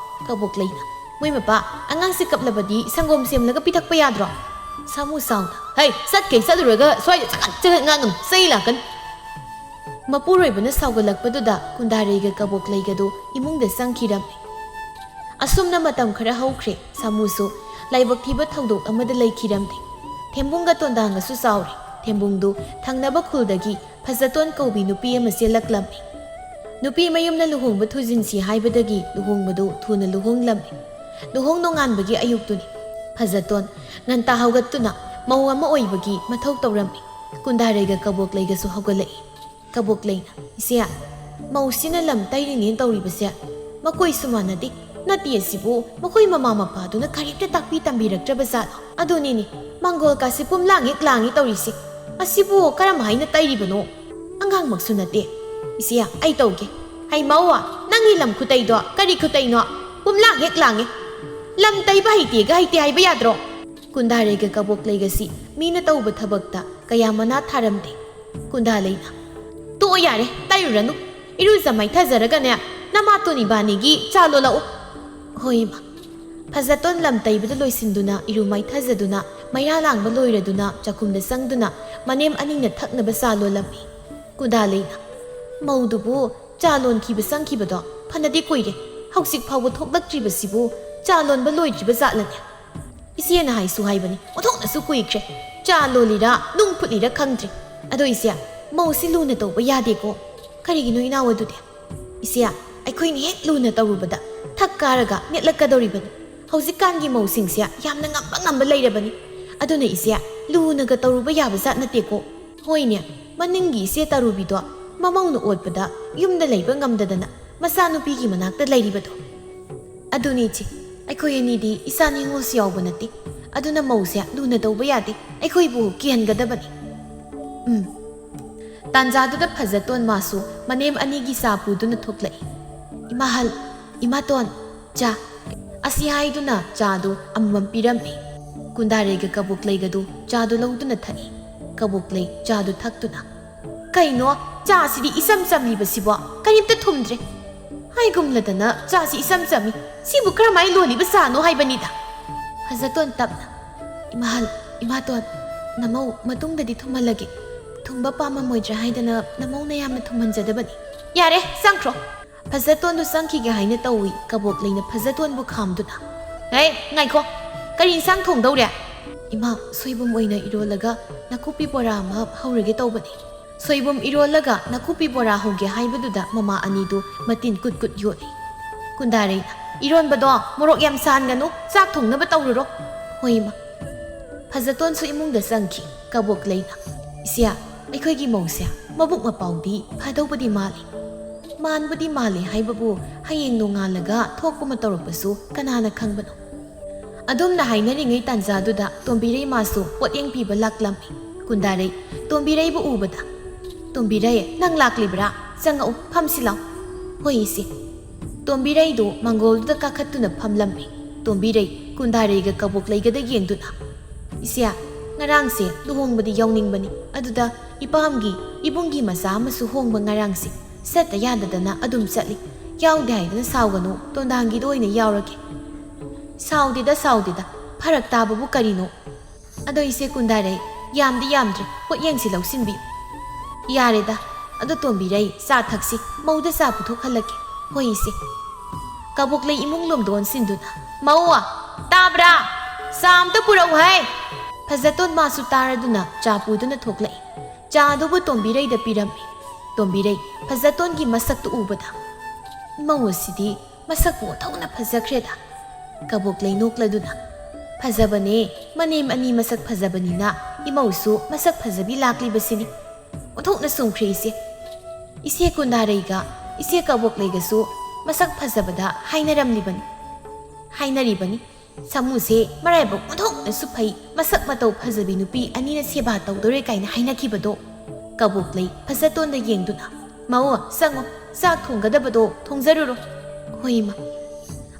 ꯀꯕꯣꯛꯂꯩꯅ, "ꯃꯣꯏ ꯃꯄꯥ, ꯑꯉꯥꯡꯁꯦ ꯀꯞꯂꯕꯗꯤ ꯁꯪꯒꯣꯝ ꯁꯦꯝꯂꯒ ꯄꯤꯊꯛꯄ ꯌꯥꯗ꯭ꯔꯣ?" ꯁꯥꯃꯨ ꯁꯥꯎꯅ, "ꯍꯩ, ꯆꯠꯈꯩ ꯆꯠꯂꯨꯔꯒ ꯁ꯭ꯋꯥꯏꯗ ꯆꯒꯠ ꯆꯒꯠ ꯉꯥꯡꯒꯅꯨ, ꯆꯩ ꯂꯥꯛꯀꯅꯤ!" ꯃꯄꯨꯔꯣꯏꯕꯅ ꯁꯥꯎꯒꯠꯂꯛꯄꯗꯨꯗ ꯀꯨꯟꯗꯥꯔꯩꯒ ꯀꯕꯣꯛꯂꯩꯒꯗꯨ ꯏꯃꯨꯡꯗ ꯆꯪꯈꯤꯔꯝꯃꯤ꯫ ꯑꯁꯨꯝꯅ ꯃꯇꯝ ꯈꯔ ꯍꯧꯈ꯭ꯔꯦ꯫ ꯁꯥꯃꯨꯁꯨ ꯂꯥꯏꯕꯛ ꯊꯤꯕ ꯊꯧꯗꯣꯛ ꯑꯃꯗ ꯂꯩꯈꯤꯔꯝꯗꯦ꯫ ꯊꯦꯝꯕꯨꯡꯒ ꯇꯣꯟꯗꯥꯡꯒꯁꯨ ꯆꯥꯎꯔꯦ꯫ ꯊꯦꯝꯕꯨꯡꯗꯨ ꯊꯪꯅꯕ ꯈꯨꯜꯗꯒꯤ ꯐꯖꯇꯣꯟ ꯀꯧꯕꯤ ꯅꯨꯄꯤ ꯑꯃ ꯆꯦꯜꯂꯛꯂꯝꯃꯤ꯫ ꯅꯨꯄꯤ ꯃꯌꯨꯝꯅ ꯂꯨꯍꯣꯡꯕ ꯊꯨꯖꯤꯟꯁꯤ ꯍꯥꯏꯕꯗꯒꯤ ꯂꯨꯍꯣꯡꯕꯗꯨ ꯊꯨꯅ ꯂꯨꯍꯣꯡꯂꯝꯃꯤ꯫ ꯂꯨꯍꯣꯡ ꯅꯣꯡꯉꯥꯟꯕꯒꯤ ꯑꯌꯨꯛꯇꯨꯅꯤ꯫ ꯐꯖꯇꯣꯟ ꯉꯟꯇꯥ ꯍꯧꯒꯠꯇꯨꯅ ꯃꯧ ꯑꯃ ꯑꯣꯏꯕꯒꯤ ꯃꯊꯧ ꯇꯧꯔꯝꯃꯤ꯫ ꯀꯨꯟꯗꯥꯔꯩꯒ ꯀꯕꯣꯛꯂꯩꯒꯁꯨ ꯍꯧꯒꯠꯂꯛꯏ꯫ ꯀꯕꯣꯛꯂꯩꯅ, "ꯏꯆꯦ, ꯃꯧꯁꯤꯅ ꯂꯝ ꯇꯩꯔꯤꯅꯦꯅ ꯇꯧꯔꯤꯕꯁꯦ ꯃꯈꯣꯏꯁꯨ ꯃꯥꯟꯅꯗꯦ꯫ ꯅꯠꯇꯦ, ꯑꯁꯤꯕꯨ ꯃꯈꯣꯏ ꯃꯃꯥ ꯃꯄꯥꯗꯨꯅ ꯀꯔꯤꯝꯇ ꯇꯥꯛꯄꯤ ꯇꯝꯕꯤꯔꯛꯇ꯭ꯔꯕ ꯖꯥꯠꯂꯣ? ꯑꯗꯨꯅꯤꯅꯦ, ꯃꯪꯒꯣꯜꯀꯥꯁꯦ ꯄꯨꯝꯂꯥꯡ ꯍꯦꯛ ꯂꯥꯡꯉꯤ ꯇꯧꯔꯤꯁꯦ꯫ ꯑꯁꯤꯕꯨ ꯀꯔꯝ ꯍꯥꯏꯅ ꯇꯩꯔꯤꯕꯅꯣ? ꯑꯉꯥꯡꯃꯛꯁꯨ ꯅꯠꯇꯦ꯫ ꯏꯆꯦ, ꯑꯩ ꯇꯧꯒꯦ꯫ ꯍꯩ ꯃꯧ, ꯅꯪꯒꯤ ꯂꯝ ꯈꯨꯇꯩꯗꯣ ꯀꯔꯤ ꯈꯨꯇꯩꯅꯣ? ꯄꯨꯝꯂꯥꯡ ꯍꯦꯛ ꯂꯥꯡꯉꯦ꯫ ꯂꯝ ꯇꯩꯕ ꯍꯩꯇꯦꯒ ꯍꯩꯇꯦ ꯍꯥꯏꯕ ꯌꯥꯗ꯭ꯔꯣ?" ꯀꯨꯟꯗꯥꯔꯩꯒ ꯀꯕꯣꯛꯂꯩꯒꯁꯤ ꯃꯤꯅ ꯇꯧꯕ ꯊꯕꯛꯇ ꯀꯌꯥ ꯃꯅꯥ ꯊꯥꯔꯝꯗꯦ꯫ ꯀꯨꯟꯗꯥꯂꯩꯅ, "ꯇꯣꯛꯑꯣ ꯌꯥꯔꯦ, ꯇꯩꯔꯨꯔꯅꯨ꯫ ꯏꯔꯨꯖ ꯃꯥꯏꯊꯖꯔꯒꯅꯦ, ꯅꯃꯥꯇꯣꯟ ꯏꯕꯥꯅꯤꯒꯤ ꯆꯥ ꯂꯣꯜꯂꯛꯎ꯫" "ꯍꯣꯏ ꯏꯃꯥ꯫" ꯐꯖꯇꯣꯟ ꯂꯝ ꯇꯩꯕꯗ ꯂꯣꯏꯁꯤꯟꯗꯨꯅ, ꯏꯔꯨ ꯃꯥꯏꯊꯖꯗꯨꯅ, ꯃꯩꯔꯥ ꯂꯥꯡꯕ ꯂꯣꯏꯔꯗꯨꯅ, ꯆꯥꯛꯈꯨꯝꯗ ꯆꯪꯗꯨꯅ ꯃꯅꯦꯝ ꯑꯅꯤꯅ ꯊꯛꯅꯕ ꯆꯥ ꯂꯣꯜꯂꯝꯃꯤ꯫ ꯀꯨꯟꯗꯥꯂꯩꯅ, "ꯃꯧꯗꯨꯕꯨ ꯆꯥ ꯂꯣꯟꯈꯤꯕ ꯆꯪꯈꯤꯕꯗꯣ ꯐꯅꯗꯤ ꯀꯨꯏꯔꯦ, ꯍꯧꯖꯤꯛ ꯐꯥꯎꯕ ꯊꯣꯛꯂꯛꯇ꯭ꯔꯤꯕꯁꯤꯕꯨ ꯆꯥ ꯂꯣꯟꯕ ꯂꯣꯏꯗ꯭ꯔꯤꯕ ꯖꯥꯠꯂꯅꯦ?" "ꯏꯆꯦꯅ ꯍꯥꯏꯁꯨ ꯍꯥꯏꯕꯅꯤ, ꯑꯣꯟꯊꯣꯛꯅꯁꯨ ꯀꯨꯏꯈ꯭ꯔꯦ꯫ ꯆꯥ ꯂꯣꯜꯂꯤꯔꯥ ꯅꯨꯡ ꯐꯨꯠꯂꯤꯔꯥ ꯈꯪꯗ꯭ꯔꯦ꯫ ꯑꯗꯣ ꯏꯆꯦ, ꯃꯧꯁꯤ ꯂꯨꯅ ꯇꯧꯕ ꯌꯥꯗꯦꯀꯣ꯫ ꯀꯔꯤꯒꯤꯅꯣ ꯏꯅꯥꯎ ꯑꯗꯨꯗꯤ?" "ꯏꯆꯦ, ꯑꯩꯈꯣꯏꯅ ꯍꯦꯛ ꯂꯨꯅ ꯇꯧꯔꯨꯕꯗ ꯊꯛ ꯀꯥꯔꯒ ꯅꯦꯠꯂꯛꯀꯗꯧꯔꯤꯕꯅꯤ꯫ ꯍꯧꯖꯤꯛꯀꯥꯟꯒꯤ ꯃꯧꯁꯤꯡꯁꯦ ꯌꯥꯝꯅ ꯉꯝꯕ ꯉꯝꯕ ꯂꯩꯔꯕꯅꯤ꯫ ꯑꯗꯨꯅ ꯏꯆꯦ, ꯂꯨꯅꯒ ꯇꯧꯔꯨꯕ ꯌꯥꯕ ꯖꯥꯠ ꯅꯠꯇꯦꯀꯣ꯫ ꯍꯣꯏꯅꯦ, ꯃꯅꯤꯡꯒꯤ ꯏꯆꯦ ꯇꯔꯨꯕꯤꯗꯣ ꯃꯃꯧꯅ ꯑꯣꯠꯄꯗ ꯌꯨꯝꯗ ꯂꯩꯕ ꯉꯝꯗꯗꯅ ꯃꯆꯥꯅꯨꯄꯤꯒꯤ ꯃꯅꯥꯛꯇ ꯂꯩꯔꯤꯕꯗꯣ꯫ ꯑꯗꯨꯅꯤ ꯏꯆꯦ, ꯑꯩꯈꯣꯏ ꯑꯅꯤꯗꯤ ꯏꯆꯥ ꯅꯤꯉꯣꯜꯁꯨ ꯌꯥꯎꯕ ꯅꯠꯇꯦ꯫ ꯑꯗꯨꯅ ꯃꯧꯁꯦ ꯂꯨꯅ ꯇꯧꯕ ꯌꯥꯗꯦ, ꯑꯩꯈꯣꯏꯕꯨ ꯀꯤꯍꯟꯒꯗꯕꯅꯤ꯫ ꯎꯝ꯫ ꯇꯥꯟꯖꯥꯗꯨꯗ ꯐꯖꯇꯣꯟ ꯃꯥꯁꯨ ꯃꯅꯦꯝ ꯑꯅꯤꯒꯤ ꯆꯥ ꯄꯨꯗꯨꯅ ꯊꯣꯛꯂꯛꯏ꯫ "ꯏꯃꯥꯍꯜ, ꯏꯃꯥꯇꯣꯟ, ꯆꯥ!" ꯑꯁꯤ ꯍꯥꯏꯗꯨꯅ ꯆꯥꯗꯨ ꯑꯃꯃꯝ ꯄꯤꯔꯝꯃꯤ꯫ ꯀꯨꯟꯗꯥꯔꯩꯒ ꯀꯕꯣꯛꯂꯩꯒꯗꯨ ꯆꯥꯗꯨ ꯂꯧꯗꯨꯅ ꯊꯛꯏ꯫ ꯀꯕꯣꯛꯂꯩ ꯆꯥꯗꯨ ꯊꯛꯇꯨꯅ, "ꯀꯩꯅꯣ, ꯆꯥꯁꯤꯗꯤ ꯏꯆꯝ ꯆꯝꯂꯤꯕꯁꯤꯕꯣ? ꯀꯔꯤꯝꯇ ꯊꯨꯝꯗ꯭ꯔꯦ꯫ ꯍꯥꯏꯒꯨꯝꯂꯗꯅ ꯆꯥꯁꯤ ꯏꯆꯝ ꯆꯝꯃꯤ꯫ ꯁꯤꯕꯨ ꯀꯔꯝꯍꯥꯏ ꯂꯣꯜꯂꯤꯕ ꯆꯥꯅꯣ ꯍꯥꯏꯕꯅꯤꯗ?" ꯐꯖꯇꯣꯟ ꯇꯞꯅ, "ꯏꯃꯥꯍꯜ, ꯏꯃꯥꯇꯣꯟ, ꯅꯃꯧ ꯃꯇꯨꯡꯗꯗꯤ ꯊꯨꯝꯍꯜꯂꯒꯦ꯫ ꯊꯨꯝꯕ ꯄꯥꯝꯃꯝꯃꯣꯏꯗ꯭ꯔꯥ ꯍꯥꯏꯗꯅ ꯅꯃꯧꯅ ꯌꯥꯝꯅ ꯊꯨꯝꯍꯟꯖꯗꯕꯅꯤ꯫ ꯌꯥꯔꯦ, ꯆꯪꯈ꯭ꯔꯣ꯫" ꯐꯖꯇꯣꯟꯗꯨ ꯆꯪꯈꯤꯒꯦ ꯍꯥꯏꯅ ꯇꯧꯏ꯫ ꯀꯕꯣꯛꯂꯩꯅ ꯐꯖꯇꯣꯟꯕꯨ ꯈꯥꯝꯗꯨꯅ, "ꯍꯦ, ꯉꯥꯏꯈꯣ꯫ ꯀꯔꯤ ꯏꯟꯁꯥꯡ ꯊꯣꯡꯗꯧꯔꯦ?" "ꯏꯃꯥ, ꯁꯣꯏꯕꯨꯝ ꯑꯣꯏꯅ ꯏꯔꯣꯜꯂꯒ ꯅꯥꯀꯨꯞꯄꯤ ꯕꯣꯔꯥ ꯑꯃ ꯍꯧꯔꯒꯦ ꯇꯧꯕꯅꯤ꯫" ꯁꯣꯏꯕꯨꯝ ꯏꯔꯣꯜꯂꯒ ꯅꯥꯀꯨꯞꯄꯤ ꯕꯣꯔꯥ ꯍꯧꯒꯦ ꯍꯥꯏꯕꯗꯨꯗ ꯃꯃꯥ ꯑꯅꯤꯗꯨ ꯃꯇꯤꯟ ꯀꯨꯠ ꯀꯨꯠ ꯌꯣꯠꯂꯤ꯫ ꯀꯨꯟꯗꯥꯔꯩꯅ, "ꯏꯔꯣꯟꯕꯗꯣ ꯃꯣꯔꯣꯛ ꯌꯥꯝ ꯁꯥꯍꯟꯒꯅꯨ, ꯆꯥꯛ ꯊꯣꯡꯅꯕ ꯇꯧꯔꯨꯔꯣ꯫" "ꯍꯣꯏ, ꯏꯃꯥ꯫" ꯐꯖꯇꯣꯟꯁꯨ ꯏꯃꯨꯡꯗ ꯆꯪꯈꯤ꯫ ꯀꯕꯣꯛꯂꯩꯅ, "ꯏꯆꯦ, ꯑꯩꯈꯣꯏꯒꯤ ꯃꯧꯁꯦ ꯃꯕꯨꯛ ꯃꯄꯥꯎꯗꯤ ꯐꯗꯧꯕꯗꯤ ꯃꯥꯜꯂꯤ꯫ ꯃꯥꯟꯕꯨꯗꯤ ꯃꯥꯜꯂꯤ ꯍꯥꯏꯕꯕꯨ ꯍꯌꯦꯡ ꯅꯣꯡꯉꯥꯜꯂꯒ ꯊꯣꯛꯄ ꯑꯃ ꯇꯧꯔꯛꯄꯁꯨ ꯀꯅꯥꯅ ꯈꯪꯕꯅꯣ?" ꯑꯗꯨꯝꯅ ꯍꯥꯏꯅꯔꯤꯉꯩ ꯇꯥꯟꯖꯥꯗꯨꯗ ꯇꯣꯝꯕꯤꯔꯩ ꯃꯥꯁꯨ ꯄꯣꯠꯌꯦꯡ ꯄꯤꯕ ꯂꯥꯛꯂꯝꯃꯤ꯫ ꯀꯨꯟꯗꯥꯔꯩ ꯇꯣꯝꯕꯤꯔꯩꯕꯨ ꯎꯕꯗ, "ꯇꯣꯝꯕꯤꯔꯩ, ꯅꯪ ꯂꯥꯛꯂꯤꯕ꯭ꯔꯥ? ꯆꯪꯉꯛꯎ, ꯐꯝꯁꯤ ꯂꯥꯎ꯫" "ꯍꯣꯏ, ꯏꯆꯦ꯫" ꯇꯣꯝꯕꯤꯔꯩꯗꯨ ꯃꯥꯡꯒꯣꯜꯗꯨꯗ ꯀꯥꯈꯠꯇꯨꯅ ꯐꯝꯂꯝꯃꯤ꯫ ꯇꯣꯝꯕꯤꯔꯩ ꯀꯨꯟꯗꯥꯔꯩꯒ ꯀꯕꯣꯛꯂꯩꯒꯗ ꯌꯦꯡꯗꯨꯅ, "ꯏꯆꯦ, ꯉꯔꯥꯡꯁꯦ ꯂꯨꯍꯣꯡꯕꯗꯤ ꯌꯥꯎꯅꯤꯡꯕꯅꯤ, ꯑꯗꯨꯗ ꯏꯄꯥꯝꯒꯤ ꯏꯕꯨꯡꯒꯤ ꯃꯆꯥ ꯑꯃꯁꯨ ꯍꯣꯡꯕ ꯉꯔꯥꯡꯁꯦ꯫ ꯆꯠꯇ ꯌꯥꯗꯗꯅ ꯑꯗꯨꯝ ꯆꯠꯂꯤ꯫ ꯌꯥꯎꯗꯦ ꯍꯥꯏꯗꯅ ꯁꯥꯎꯒꯅꯨ, ꯇꯣꯟꯗꯥꯡꯒꯤꯗ ꯑꯣꯏꯅ ꯌꯥꯎꯔꯒꯦ꯫" "ꯁꯥꯎꯗꯦꯗ, ꯁꯥꯎꯗꯦꯗ꯫ ꯐꯔꯛ ꯇꯥꯕꯕꯨ ꯀꯔꯤꯅꯣ?" "ꯑꯗꯣ ꯏꯆꯦ ꯀꯨꯟꯗꯥꯔꯩ, ꯌꯥꯝꯗꯤ ꯌꯥꯝꯗ꯭ꯔꯦ, ꯄꯣꯠꯌꯦꯡꯁꯤ ꯂꯧꯁꯤꯟꯕꯤꯌꯨ꯫" "ꯌꯥꯔꯦꯗ꯫ ꯑꯗꯣ ꯇꯣꯝꯕꯤꯔꯩ, ꯆꯥ ꯊꯛꯁꯤ, ꯃꯧꯗ ꯆꯥ ꯄꯨꯊꯣꯛꯍꯜꯂꯛꯀꯦ꯫" "ꯍꯣꯏ, ꯏꯆꯦ꯫" ꯀꯕꯣꯛꯂꯩ ꯏꯃꯨꯡ ꯂꯣꯝꯗ ꯑꯣꯟꯁꯤꯟꯗꯨꯅ, "ꯃꯧ, ꯇꯥꯕ꯭ꯔꯥ? ꯆꯥ ꯑꯝꯇ ꯄꯨꯔꯛꯎ ꯍꯥꯏ!" ꯐꯖꯇꯣꯟ ꯃꯥꯁꯨ ꯇꯥꯔꯗꯨꯅ ꯆꯥ ꯄꯨꯗꯨꯅ ꯊꯣꯛꯂꯛꯏ꯫ ꯆꯥ ꯑꯗꯨꯕꯨ ꯇꯣꯝꯕꯤꯔꯩꯗ ꯄꯤꯔꯝꯃꯤ꯫ ꯇꯣꯝꯕꯤꯔꯩ ꯐꯖꯇꯣꯟꯒꯤ ꯃꯁꯛꯇꯨ ꯎꯕꯗ, "ꯃꯧ ꯑꯁꯤꯗꯤ ꯃꯁꯛꯄꯨ ꯑꯣꯟꯊꯣꯛꯅ ꯐꯖꯈ꯭ꯔꯦꯗ꯫" ꯀꯕꯣꯛꯂꯩ ꯅꯣꯛꯂꯗꯨꯅ, ꯐꯖꯕꯅꯦ, ꯃꯅꯦꯝ ꯑꯅꯤ ꯃꯁꯛ ꯐꯖꯕꯅꯤꯅ ꯏꯃꯧꯁꯨ ꯃꯁꯛ ꯐꯖꯕꯤ ꯂꯥꯛꯂꯤꯕꯁꯤꯅꯤ꯫ ꯑꯣꯟꯊꯣꯛꯅ ꯆꯨꯝꯈ꯭ꯔꯦ ꯏꯆꯦ꯫ ꯏꯆꯦ ꯀꯨꯟꯗꯥꯔꯩꯒ ꯏꯆꯦ ꯀꯕꯣꯛꯂꯩꯒꯁꯨ ꯃꯁꯛ ꯐꯖꯕꯗ ꯍꯥꯏꯅꯔꯝꯂꯤꯕꯅꯤ, ꯍꯥꯏꯅꯔꯤꯕꯅꯤ꯫ ꯁꯥꯃꯨꯁꯦ ꯃꯔꯥꯏꯕꯛ ꯑꯣꯟꯊꯣꯛꯅꯁꯨ ꯐꯩ, ꯃꯁꯛ ꯃꯇꯧ ꯐꯖꯕꯤ ꯅꯨꯄꯤ ꯑꯅꯤꯅ ꯁꯦꯕꯥ ꯇꯧꯗꯣꯔꯦ ꯀꯥꯏꯅ ꯍꯥꯏꯅꯈꯤꯕꯗꯣ꯫ ꯀꯕꯣꯛꯂꯩ ꯐꯖꯇꯣꯟꯗ ꯌꯦꯡꯗꯨꯅ, "ꯃꯧ, ꯆꯪꯉꯣ, ꯆꯥꯛ ꯊꯣꯡꯒꯗꯕꯗꯣ ꯊꯣꯡꯖꯔꯨꯔꯣ꯫" "ꯍꯣꯏ, ꯏꯃꯥ꯫"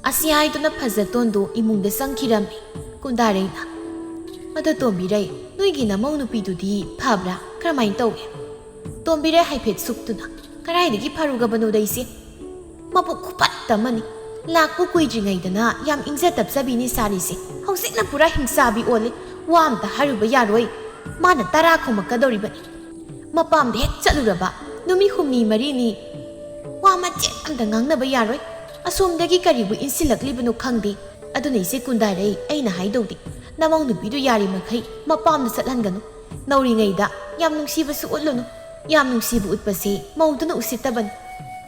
ꯑꯁꯤ ꯍꯥꯏꯗꯨꯅ ꯐꯖꯇꯣꯟꯗꯨ ꯏꯃꯨꯡꯗ ꯆꯪꯈꯤꯔꯝꯃꯤ꯫ ꯀꯨꯟꯗꯥꯔꯩꯅ, "ꯑꯗꯣ ꯇꯣꯝꯕꯤꯔꯩ, ꯅꯣꯏꯒꯤ ꯅꯃꯧ ꯅꯨꯄꯤꯗꯨꯗꯤ ꯐꯕ꯭ꯔꯥ? ꯀꯔꯝꯍꯥꯏꯅ ꯇꯧꯏ?" ꯇꯣꯝꯕꯤꯔꯩ ꯍꯥꯏꯐꯦꯠ ꯁꯨꯞꯇꯨꯅ, "ꯀꯗꯥꯏꯗꯒꯤ ꯐꯔꯨꯒꯕꯅꯣꯗ ꯏꯆꯦ? ꯃꯕꯨꯛ ꯈꯨꯐꯠꯇ ꯑꯃꯅꯤ꯫ ꯂꯥꯛꯄ ꯀꯨꯏꯗ꯭ꯔꯤꯉꯩꯗꯅ ꯌꯥꯝ ꯏꯪꯖ ꯇꯞꯆꯕꯤꯅꯤ ꯁꯥꯔꯤꯁꯦ꯫ ꯍꯧꯖꯤꯛꯅ ꯄꯨꯔꯥ ꯍꯤꯡꯆꯥꯕꯤ ꯑꯣꯜꯂꯦ꯫ ꯋꯥ ꯑꯝꯇ ꯍꯥꯏꯔꯨꯕ ꯌꯥꯔꯣꯏ꯫ ꯃꯥꯅ ꯇꯔꯥ ꯈꯨꯝꯃꯛꯀꯗꯧꯔꯤꯕꯅꯤ꯫ ꯃꯄꯥꯝꯗ ꯍꯦꯛ ꯆꯠꯂꯨꯔꯕ ꯅꯨꯃꯤꯠ ꯍꯨꯝꯅꯤ ꯃꯔꯤꯅꯤ ꯋꯥ ꯃꯆꯦꯠ ꯑꯝꯇ ꯉꯥꯡꯅꯕ ꯌꯥꯔꯣꯏ꯫ ꯑꯁꯣꯝꯗꯒꯤ ꯀꯔꯤꯕꯨ ꯏꯟꯁꯤꯜꯂꯛꯂꯤꯕꯅꯣ ꯈꯪꯗꯦ꯫ ꯑꯗꯨꯅ ꯏꯆꯦ ꯀꯨꯟꯗꯥꯔꯩ, ꯑꯩꯅ ꯍꯥꯏꯗꯧꯗꯤ, ꯅꯃꯧ ꯅꯨꯄꯤꯗꯨ ꯌꯥꯔꯤꯃꯈꯩ ꯃꯄꯥꯝꯗ ꯆꯠꯍꯟꯒꯅꯨ꯫ ꯅꯧꯔꯤꯉꯩꯗ ꯌꯥꯝ ꯅꯨꯡꯁꯤꯕꯁꯨ ꯎꯠꯂꯨꯅꯨ꯫ ꯌꯥꯝ ꯅꯨꯡꯁꯤꯕ ꯎꯠꯄꯁꯦ ꯃꯧꯗꯨꯅ ꯎꯁꯤꯠꯇꯕꯅꯤ꯫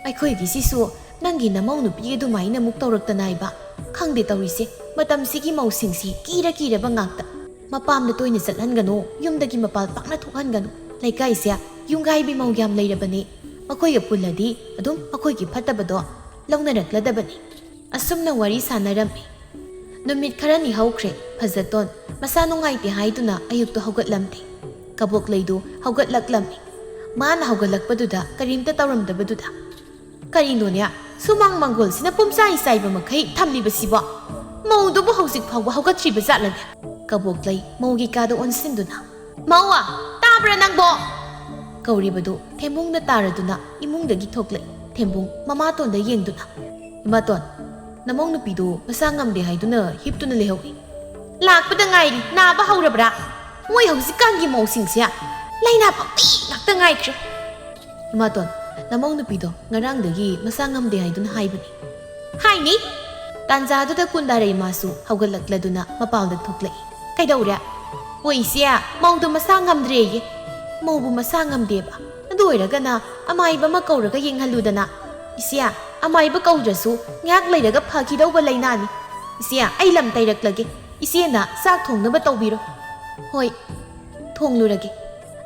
ꯑꯩꯈꯣꯏꯒꯤꯁꯤꯁꯨ ꯅꯪꯒꯤ ꯅꯃꯧ ꯅꯨꯄꯤ ꯑꯗꯨꯃꯥꯏꯅ ꯑꯃꯨꯛ ꯇꯧꯔꯛꯇꯅ ꯍꯥꯏꯕ꯫ ꯈꯪꯗꯦ ꯇꯧꯔꯤꯁꯦ, ꯃꯇꯝꯁꯤꯒꯤ ꯃꯧꯁꯤꯡꯁꯤ ꯀꯤꯔ ꯀꯤꯔꯕ ꯉꯥꯛꯇ꯫ ꯃꯄꯥꯝꯗ ꯇꯣꯏꯅ ꯆꯠꯍꯟꯒꯅꯨ, ꯌꯨꯝꯗꯒꯤ ꯃꯄꯥꯜ ꯄꯥꯛꯅ ꯊꯣꯛꯍꯟꯒꯅꯨ꯫ ꯂꯩꯀꯥꯏꯁꯦ ꯌꯨꯝꯒꯥꯏꯕꯤ ꯃꯧ ꯌꯥꯝ ꯂꯩꯔꯕꯅꯤ꯫ ꯃꯈꯣꯏꯒ ꯄꯨꯜꯂꯗꯤ ꯑꯗꯨꯝ ꯑꯩꯈꯣꯏꯒꯤ ꯐꯠꯇꯕꯗꯣ ꯂꯧꯅꯔꯛꯂꯗꯕꯅꯤ꯫ ꯑꯁꯨꯝꯅ ꯋꯥꯔꯤ ꯁꯥꯟꯅꯔꯝꯃꯤ꯫ ꯅꯨꯃꯤꯠ ꯈꯔꯅꯤ ꯍꯧꯈ꯭ꯔꯦ꯫ ꯐꯖꯇꯣꯟ ꯃꯁꯥ ꯅꯨꯡꯉꯥꯏꯇꯦ ꯍꯥꯏꯗꯨꯅ ꯑꯌꯨꯛꯇ ꯍꯧꯒꯠꯂꯝꯗꯦ꯫ ꯀꯕꯣꯛꯂꯩꯗꯨ ꯍꯧꯒꯠꯂꯛꯂꯝꯃꯤ꯫ ꯃꯥꯅ ꯍꯧꯒꯠꯂꯛꯄꯗꯨꯗ ꯀꯔꯤꯝꯇ ꯇꯧꯔꯝꯗꯕꯗꯨꯗ, "ꯀꯔꯤꯅꯣꯅꯦ, ꯁꯨꯃꯥꯡ ꯃꯪꯒꯣꯜꯁꯤꯅ ꯄꯨꯝꯆꯥꯏ ꯆꯥꯏꯕ ꯃꯈꯩ ꯊꯝꯂꯤꯕꯁꯤꯕꯣ? ꯃꯧꯗꯨꯕꯨ ꯍꯧꯖꯤꯛ ꯐꯥꯎꯕ ꯍꯧꯒꯠꯇ꯭ꯔꯤꯕ ꯖꯥꯠꯂꯅꯦ?" ꯀꯕꯣꯛꯂꯩ ꯃꯧꯒꯤ ꯀꯥꯗ ꯑꯣꯟꯁꯤꯟꯗꯨꯅ, "ꯃꯧ, ꯇꯥꯕ꯭ꯔꯥ ꯅꯪꯕꯣ?" ꯀꯧꯔꯤꯕꯗꯨ ꯊꯦꯝꯕꯨꯡꯅ ꯇꯥꯔꯗꯨꯅ ꯏꯃꯨꯡꯗꯒꯤ ꯊꯣꯛꯂꯛꯏ꯫ ꯊꯦꯝꯕꯨꯡ ꯃꯃꯥꯇꯣꯟꯗ ꯌꯦꯡꯗꯨꯅ, "ꯏꯃꯥꯇꯣꯟ, ꯅꯃꯧ ꯅꯨꯄꯤꯗꯨ ꯃꯁꯥ ꯉꯝꯗꯦ ꯍꯥꯏꯗꯨꯅ ꯍꯤꯞꯇꯨꯅ ꯂꯩꯍꯧꯏ꯫" "ꯂꯥꯛꯄꯗ ꯉꯥꯏꯔꯤ, ꯅꯥꯕ ꯍꯧꯔꯕ꯭ꯔꯥ? ꯃꯣꯏ ꯍꯧꯖꯤꯛꯀꯥꯟꯒꯤ ꯃꯧꯁꯤꯡꯁꯦ ꯂꯥꯏꯅꯥ ꯄꯪꯄꯤ ꯉꯥꯛꯇ ꯉꯥꯏꯈ꯭ꯔꯦ꯫" "ꯏꯃꯥꯇꯣꯟ, ꯅꯃꯧ ꯅꯨꯄꯤꯗꯣ ꯉꯔꯥꯡꯗꯒꯤ ꯃꯁꯥ ꯉꯝꯗꯦ ꯍꯥꯏꯗꯨꯅ ꯍꯥꯏꯕꯅꯤ꯫" "ꯍꯥꯏꯅꯤ?" ꯇꯥꯟꯖꯥꯗꯨꯗ ꯀꯨꯟꯗꯥꯔꯩ ꯃꯥꯁꯨ ꯍꯧꯒꯠꯂꯛꯂꯗꯨꯅ ꯃꯄꯥꯜꯗ ꯊꯣꯛꯂꯛꯏ꯫ "ꯀꯩꯗꯧꯔꯦ?" "ꯍꯣꯏ ꯏꯆꯦ, ꯃꯧꯗꯣ ꯃꯁꯥ ꯉꯝꯗ꯭ꯔꯦꯌꯦ꯫" "ꯃꯧꯕꯨ ꯃꯁꯥ ꯉꯝꯗꯦꯕ? ꯑꯗꯨ ꯑꯣꯏꯔꯒꯅ ꯑꯃꯥꯏꯕ ꯑꯃ ꯀꯧꯔꯒ ꯌꯦꯡꯍꯜꯂꯨꯗꯅ꯫" "ꯏꯆꯦ, ꯑꯃꯥꯏꯕ ꯀꯧꯗ꯭ꯔꯁꯨ ꯉꯥꯏꯍꯥꯛ ꯂꯩꯔꯒ ꯐꯈꯤꯗꯧꯕ ꯂꯥꯏꯅꯥꯅꯤ꯫ ꯏꯆꯦ, ꯑꯩ ꯂꯝ ꯇꯩꯔꯛꯂꯒꯦ꯫ "ꯏꯆꯦꯅ ꯆꯥꯛ ꯊꯣꯡꯅꯕ ꯇꯧꯕꯤꯔꯣ꯫" "ꯍꯣꯏ, ꯊꯣꯡꯂꯨꯔꯒꯦ꯫"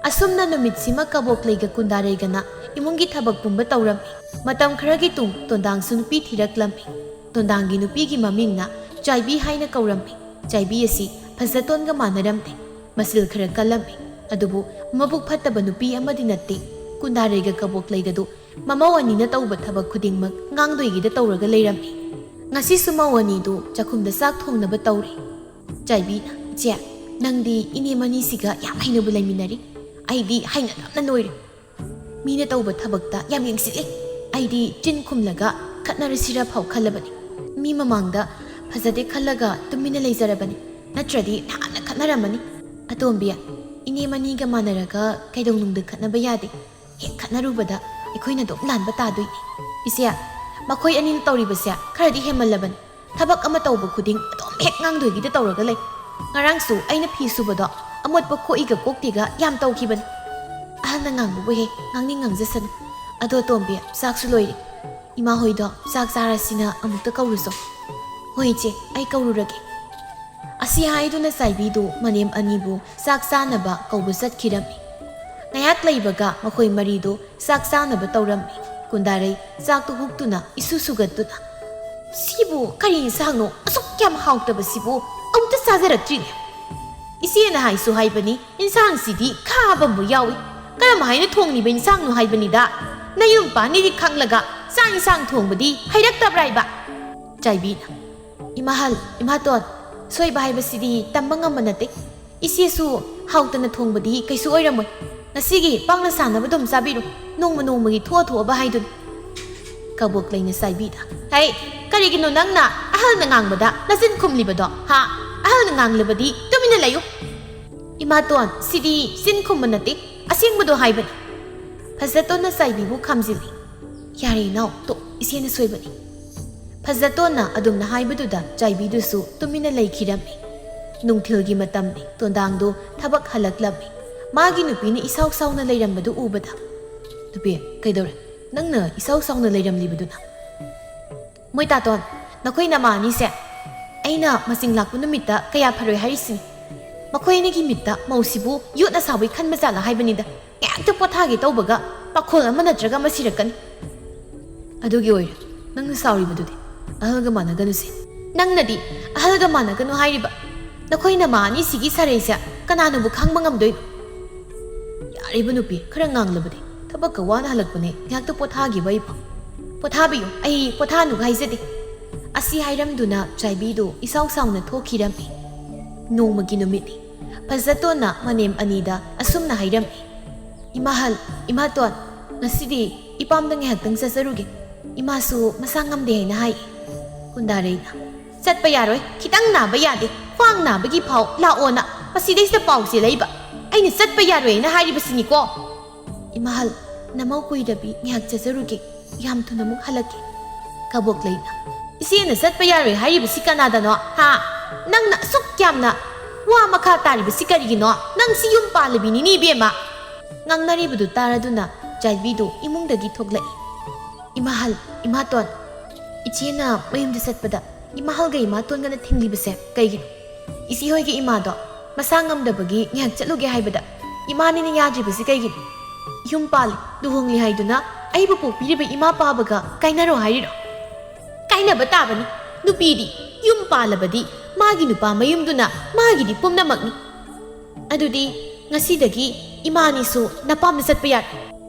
ꯑꯁꯨꯝꯅ ꯅꯨꯃꯤꯠꯁꯤꯃ ꯀꯕꯣꯛꯂꯩꯒ ꯀꯨꯟꯗꯥꯔꯩꯒꯅ ꯏꯃꯨꯡꯒꯤ ꯊꯕꯛ ꯄꯨꯝꯕ ꯇꯧꯔꯝꯃꯤ꯫ ꯃꯇꯝ ꯈꯔꯒꯤ ꯇꯨꯡ ꯇꯣꯟꯗꯥꯡꯁꯨ ꯅꯨꯄꯤ ꯊꯤꯔꯛꯂꯝꯃꯤ꯫ ꯇꯣꯟꯗꯥꯡꯒꯤ ꯅꯨꯄꯤꯒꯤ ꯃꯃꯤꯡꯅ ꯆꯥꯏꯕꯤ ꯍꯥꯏꯅ ꯀꯧꯔꯝꯃꯤ꯫ ꯆꯥꯏꯕꯤ ꯑꯁꯤ ꯐꯖꯇꯣꯟꯒ ꯃꯥꯟꯅꯔꯝꯗꯦ꯫ ꯃꯆꯤꯜ ꯈꯔ ꯀꯜꯂꯝꯃꯤ꯫ ꯑꯗꯨꯕꯨ ꯃꯕꯨꯛ ꯐꯠꯇꯕ ꯅꯨꯄꯤ ꯑꯃꯗꯤ ꯅꯠꯇꯦ꯫ ꯀꯨꯟꯗꯥꯔꯩꯒ ꯀꯕꯣꯛꯂꯩꯒꯗꯨ ꯃꯃꯧ ꯑꯅꯤꯅ ꯇꯧꯕ ꯊꯕꯛ ꯈꯨꯗꯤꯡꯃꯛ ꯉꯥꯡꯗꯣꯏꯒꯤꯗ ꯇꯧꯔꯒ ꯂꯩꯔꯝꯃꯤ꯫ ꯉꯁꯤꯁꯨ ꯃꯧ ꯑꯅꯤꯗꯨ ꯆꯥꯛꯈꯨꯝꯗ ꯆꯥꯛ ꯊꯣꯡꯅꯕ ꯇꯧꯔꯤ꯫ ꯆꯥꯏꯕꯤꯅ, "ꯏꯆꯦ, ꯅꯪꯗꯤ ꯏꯅꯦ ꯃꯅꯤꯁꯤꯒ ꯌꯥꯝ ꯍꯩꯅꯕ ꯂꯩꯃꯤꯟꯅꯔꯤ꯫ ꯑꯩꯗꯤ ꯍꯩꯅꯗꯕꯅ ꯂꯣꯏꯔꯦ꯫ ꯃꯤꯅ ꯇꯧꯕ ꯊꯕꯛꯇ ꯌꯥꯝ ꯌꯦꯡꯁꯤꯜꯂꯤ꯫ ꯑꯩꯗꯤ ꯆꯤꯟ ꯈꯨꯝꯂꯒ ꯈꯠꯅꯔꯁꯤꯔ ꯐꯥꯎ ꯈꯜꯂꯕꯅꯤ꯫ ꯃꯤ ꯃꯃꯥꯡꯗ ꯐꯖꯗꯦ ꯈꯜꯂꯒ ꯇꯨꯃꯤꯟꯅ ꯂꯩꯖꯔꯕꯅꯤ꯫ ꯅꯠꯇ꯭ꯔꯗꯤ ꯅꯍꯥꯟꯅ ꯈꯠꯅꯔꯝꯃꯅꯤ꯫" "ꯑꯇꯣꯝꯕꯤ, ꯏꯅꯦ ꯃꯅꯤꯒ ꯃꯥꯟꯅꯔꯒ ꯀꯩꯗꯧꯅꯨꯡꯗ ꯈꯠꯅꯕ ꯌꯥꯗꯦ꯫ ꯍꯦꯛ ꯈꯠꯅꯔꯨꯕꯗ ꯑꯩꯈꯣꯏꯅ ꯑꯗꯨꯝ ꯂꯥꯟꯕ ꯇꯥꯗꯣꯏꯅꯤ꯫" "ꯏꯆꯦ, ꯃꯈꯣꯏ ꯑꯅꯤꯅ ꯇꯧꯔꯤꯕꯁꯦ ꯈꯔꯗꯤ ꯍꯦꯟꯃꯜꯂꯕꯅꯤ꯫ ꯊꯕꯛ ꯑꯃ ꯇꯧꯕ ꯈꯨꯗꯤꯡ ꯑꯗꯨꯝ ꯍꯦꯛ ꯉꯥꯡꯗꯣꯏꯒꯤꯗ ꯇꯧꯔꯒ ꯂꯩ꯫ ꯉꯔꯥꯡꯁꯨ ꯑꯩꯅ ꯐꯤ ꯁꯨꯕꯗꯣ ꯑꯃꯣꯠꯄ ꯈꯣꯛꯏꯒ ꯀꯣꯛꯇꯦꯒ ꯌꯥꯝ ꯇꯧꯈꯤꯕꯅꯤ꯫" "ꯑꯍꯜꯅ ꯉꯥꯡꯕꯕꯨ ꯍꯦꯛ ꯉꯥꯡꯅꯤꯡ ꯉꯥꯡꯖꯁꯅꯨ꯫ ꯑꯗꯣ ꯇꯣꯝꯕꯤ, ꯆꯥꯛꯁꯨ ꯂꯣꯏꯔꯦ꯫ ꯏꯃꯥ ꯍꯣꯏꯗꯣ ꯆꯥꯛ ꯆꯥꯔꯁꯤꯅ ꯑꯃꯨꯛꯇ ꯀꯧꯔꯨꯆꯣ꯫" "ꯍꯣꯏ ꯏꯆꯦ, ꯑꯩ ꯀꯧꯔꯨꯔꯒꯦ꯫" ꯑꯁꯤ ꯍꯥꯏꯗꯨꯅ ꯆꯥꯏꯕꯤꯗꯨ ꯃꯅꯦꯝ ꯑꯅꯤꯕꯨ ꯆꯥꯛ ꯆꯥꯅꯕ ꯀꯧꯕ ꯆꯠꯈꯤꯔꯝꯃꯤ꯫ ꯉꯥꯏꯍꯥꯛ ꯂꯩꯕꯒ ꯃꯈꯣꯏ ꯃꯔꯤꯗꯨ ꯆꯥꯛ ꯆꯥꯅꯕ ꯇꯧꯔꯝꯃꯤ꯫ ꯀꯨꯟꯗꯥꯔꯩ ꯆꯥꯛꯇꯨ ꯍꯨꯛꯇꯨꯅ ꯏꯁꯨ ꯁꯨꯒꯠꯇꯨꯅ, "ꯁꯤꯕꯨ ꯀꯔꯤ ꯏꯟꯁꯥꯡꯅꯣ ꯑꯁꯨꯛ ꯌꯥꯝ ꯍꯥꯎꯇꯕꯁꯤꯕꯨ? ꯑꯃꯨꯛꯇ ꯆꯥꯖꯔꯛꯇ꯭ꯔꯤꯅꯦ꯫" "ꯏꯆꯦꯅ ꯍꯥꯏꯁꯨ ꯍꯥꯏꯕꯅꯤ, ꯏꯟꯁꯥꯡꯁꯤꯗꯤ ꯈꯥꯕ ꯑꯃ ꯌꯥꯎꯏ꯫ ꯀꯔꯝ ꯍꯥꯏꯅ ꯊꯣꯡꯂꯤꯕ ꯏꯟꯁꯥꯡꯅꯣ ꯍꯥꯏꯕꯅꯤꯗ? ꯅꯌꯨꯝ ꯄꯥꯟꯅꯤꯗꯤ ꯈꯪꯂꯒ ꯆꯥꯛ ꯏꯟꯁꯥꯡ ꯊꯣꯡꯕꯗꯤ ꯍꯩꯔꯛꯇꯕ꯭ꯔꯥ ꯍꯥꯏꯕ?" ꯆꯥꯏꯕꯤꯅ, "ꯏꯃꯥꯍꯜ, ꯏꯃꯥꯇꯣꯟ, ꯁꯣꯏꯕ ꯍꯥꯏꯕꯁꯤꯗꯤ ꯇꯝꯕ ꯉꯝꯕ ꯅꯠꯇꯦ꯫ ꯏꯆꯦꯁꯨ ꯍꯥꯎꯇꯅ ꯊꯣꯡꯕꯗꯤ ꯀꯩꯁꯨ ꯑꯣꯏꯔꯝꯃꯣꯏ꯫ ꯉꯁꯤꯒꯤ ꯄꯥꯡꯅ ꯁꯥꯟꯅꯕꯗꯨꯝ ꯆꯥꯕꯤꯔꯣ꯫ ꯅꯣꯡꯃ ꯅꯣꯡꯃꯒꯤ ꯊꯣꯛꯑ ꯊꯣꯛꯑꯕ ꯍꯥꯏꯗꯨꯅꯤ꯫" ꯀꯕꯣꯛꯂꯩꯅ ꯆꯥꯏꯕꯤꯗ, "ꯍꯩ, ꯀꯔꯤꯒꯤꯅꯣ ꯅꯪꯅ ꯑꯍꯜꯅ ꯉꯥꯡꯕꯗ ꯅꯆꯤꯟ ꯈꯨꯝꯂꯤꯕꯗꯣ, ꯍꯥ? ꯑꯍꯜꯅ ꯉꯥꯡꯂꯕꯗꯤ ꯇꯨꯃꯤꯟꯅ ꯂꯩꯌꯨ꯫" "ꯏꯃꯥꯇꯣꯟ, ꯁꯤꯗꯤ ꯆꯤꯟ ꯈꯨꯝꯕ ꯅꯠꯇꯦ, ꯑꯁꯦꯡꯕꯗꯣ ꯍꯥꯏꯕꯅꯤ꯫" ꯐꯖꯇꯣꯟꯅ ꯆꯥꯏꯕꯤꯕꯨ ꯈꯥꯝꯖꯤꯜꯂꯤ꯫ "ꯌꯥꯔꯦ ꯏꯅꯥꯎ, ꯇꯣꯛ, ꯏꯆꯦꯅ ꯁꯣꯏꯕꯅꯤ꯫" ꯐꯖꯇꯣꯟꯅ ꯑꯗꯨꯝꯅ ꯍꯥꯏꯕꯗꯨꯗ ꯆꯥꯏꯕꯤꯗꯨꯁꯨ ꯇꯨꯃꯤꯟꯅ ꯂꯩꯈꯤꯔꯝꯃꯤ꯫ ꯅꯨꯡꯊꯤꯜꯒꯤ ꯃꯇꯝꯅꯤ, ꯇꯣꯟꯗꯥꯡꯗꯣ ꯊꯕꯛ ꯍꯜꯂꯛꯂꯝꯃꯤ꯫ ꯃꯥꯒꯤ ꯅꯨꯄꯤꯅ ꯏꯁꯥꯎ ꯁꯥꯎꯅ ꯂꯩꯔꯝꯕꯗꯨ ꯎꯕꯗ, "ꯅꯨꯄꯤ, ꯀꯩꯗꯧꯔꯦ? ꯅꯪꯅ ꯏꯁꯥꯎ ꯁꯥꯎꯅ ꯂꯩꯔꯝꯂꯤꯕꯗꯨꯅ?" "ꯃꯣꯏ ꯇꯥꯇꯣꯟ, ꯅꯈꯣꯏ ꯅꯃꯥ ꯑꯅꯤꯁꯦ ꯑꯩꯅ ꯃꯁꯤꯡ ꯂꯥꯛꯄ ꯅꯨꯃꯤꯠꯇ ꯀꯌꯥ ꯐꯔꯣꯏ ꯍꯥꯏꯔꯤꯁꯤꯅꯤ꯫ ꯃꯈꯣꯏ ꯑꯅꯤꯒꯤ ꯃꯤꯠꯇ ꯃꯧꯁꯤꯕꯨ ꯌꯣꯠꯅ ꯁꯥꯕꯩ ꯈꯟꯕ ꯖꯥꯠꯂ ꯍꯥꯏꯕꯅꯤꯗ꯫ ꯉꯥꯏꯍꯥꯛꯇ ꯄꯣꯊꯥꯒꯦ ꯇꯧꯕꯒ ꯄꯥꯈꯣꯜ ꯑꯃ ꯅꯠꯇ꯭ꯔꯒ ꯑꯃ ꯁꯤꯔꯛꯀꯅꯤ꯫ ꯑꯗꯨꯒꯤ ꯑꯣꯏꯔꯦ ꯅꯪꯅ ꯁꯥꯎꯔꯤꯕꯗꯨꯗꯤ꯫ ꯑꯍꯜꯒ ꯃꯥꯟꯅꯒꯅꯨꯁꯦ꯫ ꯅꯪꯅꯗꯤ ꯑꯍꯜꯒ ꯃꯥꯟꯅꯒꯅꯨ ꯍꯥꯏꯔꯤꯕ꯫ ꯅꯈꯣꯏ ꯅꯃꯥ ꯑꯅꯤꯁꯤꯒꯤ ꯁꯥꯔꯩꯁꯦ ꯀꯅꯥꯅꯕꯨ ꯈꯪꯕ ꯉꯝꯗꯣꯏꯅꯣ? ꯌꯥꯔꯤꯕ ꯅꯨꯄꯤ, ꯈꯔ ꯉꯥꯡꯂꯕꯗꯤ꯫ ꯊꯕꯛꯀ ꯋꯥꯅ ꯍꯜꯂꯛꯄꯅꯦ, ꯉꯥꯏꯍꯥꯛꯇ ꯄꯣꯊꯥꯈꯤꯕ ꯑꯩ ꯐꯥꯎ꯫ ꯄꯣꯊꯥꯕꯤꯌꯨ, ꯑꯩ ꯄꯣꯊꯥꯅꯨꯒ ꯍꯥꯏꯖꯗꯦ꯫ ꯑꯁꯤ ꯍꯥꯏꯔꯝꯗꯨꯅ ꯆꯥꯏꯕꯤꯗꯨ ꯏꯁꯥꯎ ꯁꯥꯎꯅ ꯊꯣꯛꯈꯤꯔꯝꯃꯤ꯫ ꯅꯣꯡꯃꯒꯤ ꯅꯨꯃꯤꯠꯅꯤ꯫ ꯐꯖꯇꯣꯟꯅ ꯃꯅꯦꯝ ꯑꯅꯤꯗ ꯑꯁꯨꯝꯅ ꯍꯥꯏꯔꯝꯃꯤ꯫ "ꯏꯃꯥꯍꯜ, ꯏꯃꯥꯇꯣꯟ, ꯉꯁꯤꯗꯤ ꯏꯄꯥꯝꯗ ꯉꯥꯏꯍꯥꯛꯇꯪ ꯆꯠꯆꯔꯨꯒꯦ꯫ ꯏꯃꯥꯁꯨ ꯃꯁꯥ ꯉꯝꯗꯦ ꯍꯥꯏꯅ ꯍꯥꯏ"꯫ ꯀꯨꯟꯗꯥꯔꯩꯅ, "ꯆꯠꯄ ꯌꯥꯔꯣꯏ, ꯈꯤꯇꯪ ꯅꯥꯕ ꯌꯥꯗꯦ, ꯈ꯭ꯋꯥꯡ ꯅꯥꯕꯒꯤ ꯐꯥꯎ ꯂꯥꯛꯑꯣꯅ ꯃꯁꯤꯗꯩꯁꯤꯗ ꯄꯥꯎ ꯆꯦꯜꯂꯛꯏꯕ꯫ ꯑꯩꯅ ꯆꯠꯄ ꯌꯥꯔꯣꯏꯅ ꯍꯥꯏꯔꯤꯕꯁꯤꯅꯤꯀꯣ"꯫ "ꯏꯃꯥꯍꯜ, ꯅꯃꯧ ꯀꯨꯏꯗꯕꯤ ꯉꯥꯏꯍꯥꯛ ꯆꯠꯆꯔꯨꯒꯦ, ꯌꯥꯝ ꯊꯨꯅ ꯑꯃꯨꯛ ꯍꯜꯂꯛꯀꯦ"꯫ ꯀꯕꯣꯛꯂꯩꯅ, "ꯏꯆꯦꯅ ꯆꯠꯄ ꯌꯥꯔꯣꯏ ꯍꯥꯏꯔꯤꯕꯁꯤ ꯀꯅꯥꯗꯅꯣ? ꯍꯥ? ꯅꯪꯅ ꯑꯁꯨꯛ ꯌꯥꯝꯅ ꯋꯥ ꯃꯈꯥ ꯇꯥꯔꯤꯕꯁꯤ ꯀꯔꯤꯒꯤꯅꯣ? ꯅꯪꯁꯤ ꯌꯨꯝ ꯄꯥꯜꯂꯕꯤꯅꯤꯅꯦ ꯏꯕꯦꯝꯃ"꯫ ꯉꯥꯡꯅꯔꯤꯕꯗꯨ ꯇꯥꯔꯗꯨꯅ ꯆꯥꯏꯕꯤꯗꯨ ꯏꯃꯨꯡꯗꯒꯤ ꯊꯣꯛꯂꯛꯏ꯫ "ꯏꯃꯥꯍꯜ, ꯏꯃꯥꯇꯣꯟ, ꯏꯆꯦꯅ ꯃꯌꯨꯝꯗ ꯆꯠꯄꯗ ꯏꯃꯥꯍꯜꯒ ꯏꯃꯥꯇꯣꯟꯒꯅ ꯊꯤꯡꯂꯤꯕꯁꯦ ꯀꯩꯒꯤꯅꯣ? ꯏꯆꯦ ꯍꯣꯏꯒꯤ ꯏꯃꯥꯗꯣ ꯃꯁꯥ ꯉꯝꯗꯕꯒꯤ ꯉꯥꯏꯍꯥꯛ ꯆꯠꯂꯨꯒꯦ ꯍꯥꯏꯕꯗ ꯏꯃꯥꯅꯤꯅ ꯌꯥꯗ꯭ꯔꯤꯕꯁꯤ ꯀꯩꯒꯤꯅꯣ? ꯌꯨꯝ ꯄꯥꯜꯂꯤ, ꯂꯨꯍꯣꯡꯂꯤ ꯍꯥꯏꯗꯨꯅ ꯑꯩꯕꯨ ꯄꯣꯛꯄꯤꯔꯤꯕ ꯏꯃꯥ ꯄꯥꯕꯒ ꯀꯥꯏꯅꯔꯣ ꯍꯥꯏꯔꯤꯔꯣ? ꯀꯥꯏꯅꯕ ꯇꯥꯕꯅꯤ꯫ ꯅꯨꯄꯤꯗꯤ ꯌꯨꯝ ꯄꯥꯜꯂꯕꯗꯤ ꯃꯥꯒꯤ ꯅꯨꯄꯥ ꯃꯌꯨꯝꯗꯨꯅ ꯃꯥꯒꯤꯗꯤ ꯄꯨꯝꯅꯃꯛꯅꯤ꯫ ꯑꯗꯨꯗꯤ ꯉꯁꯤꯗꯒꯤ ꯏꯃꯥꯅꯤꯁꯨ ꯅꯄꯥꯝꯗ ꯆꯠꯄ ꯌꯥꯔꯦ"꯫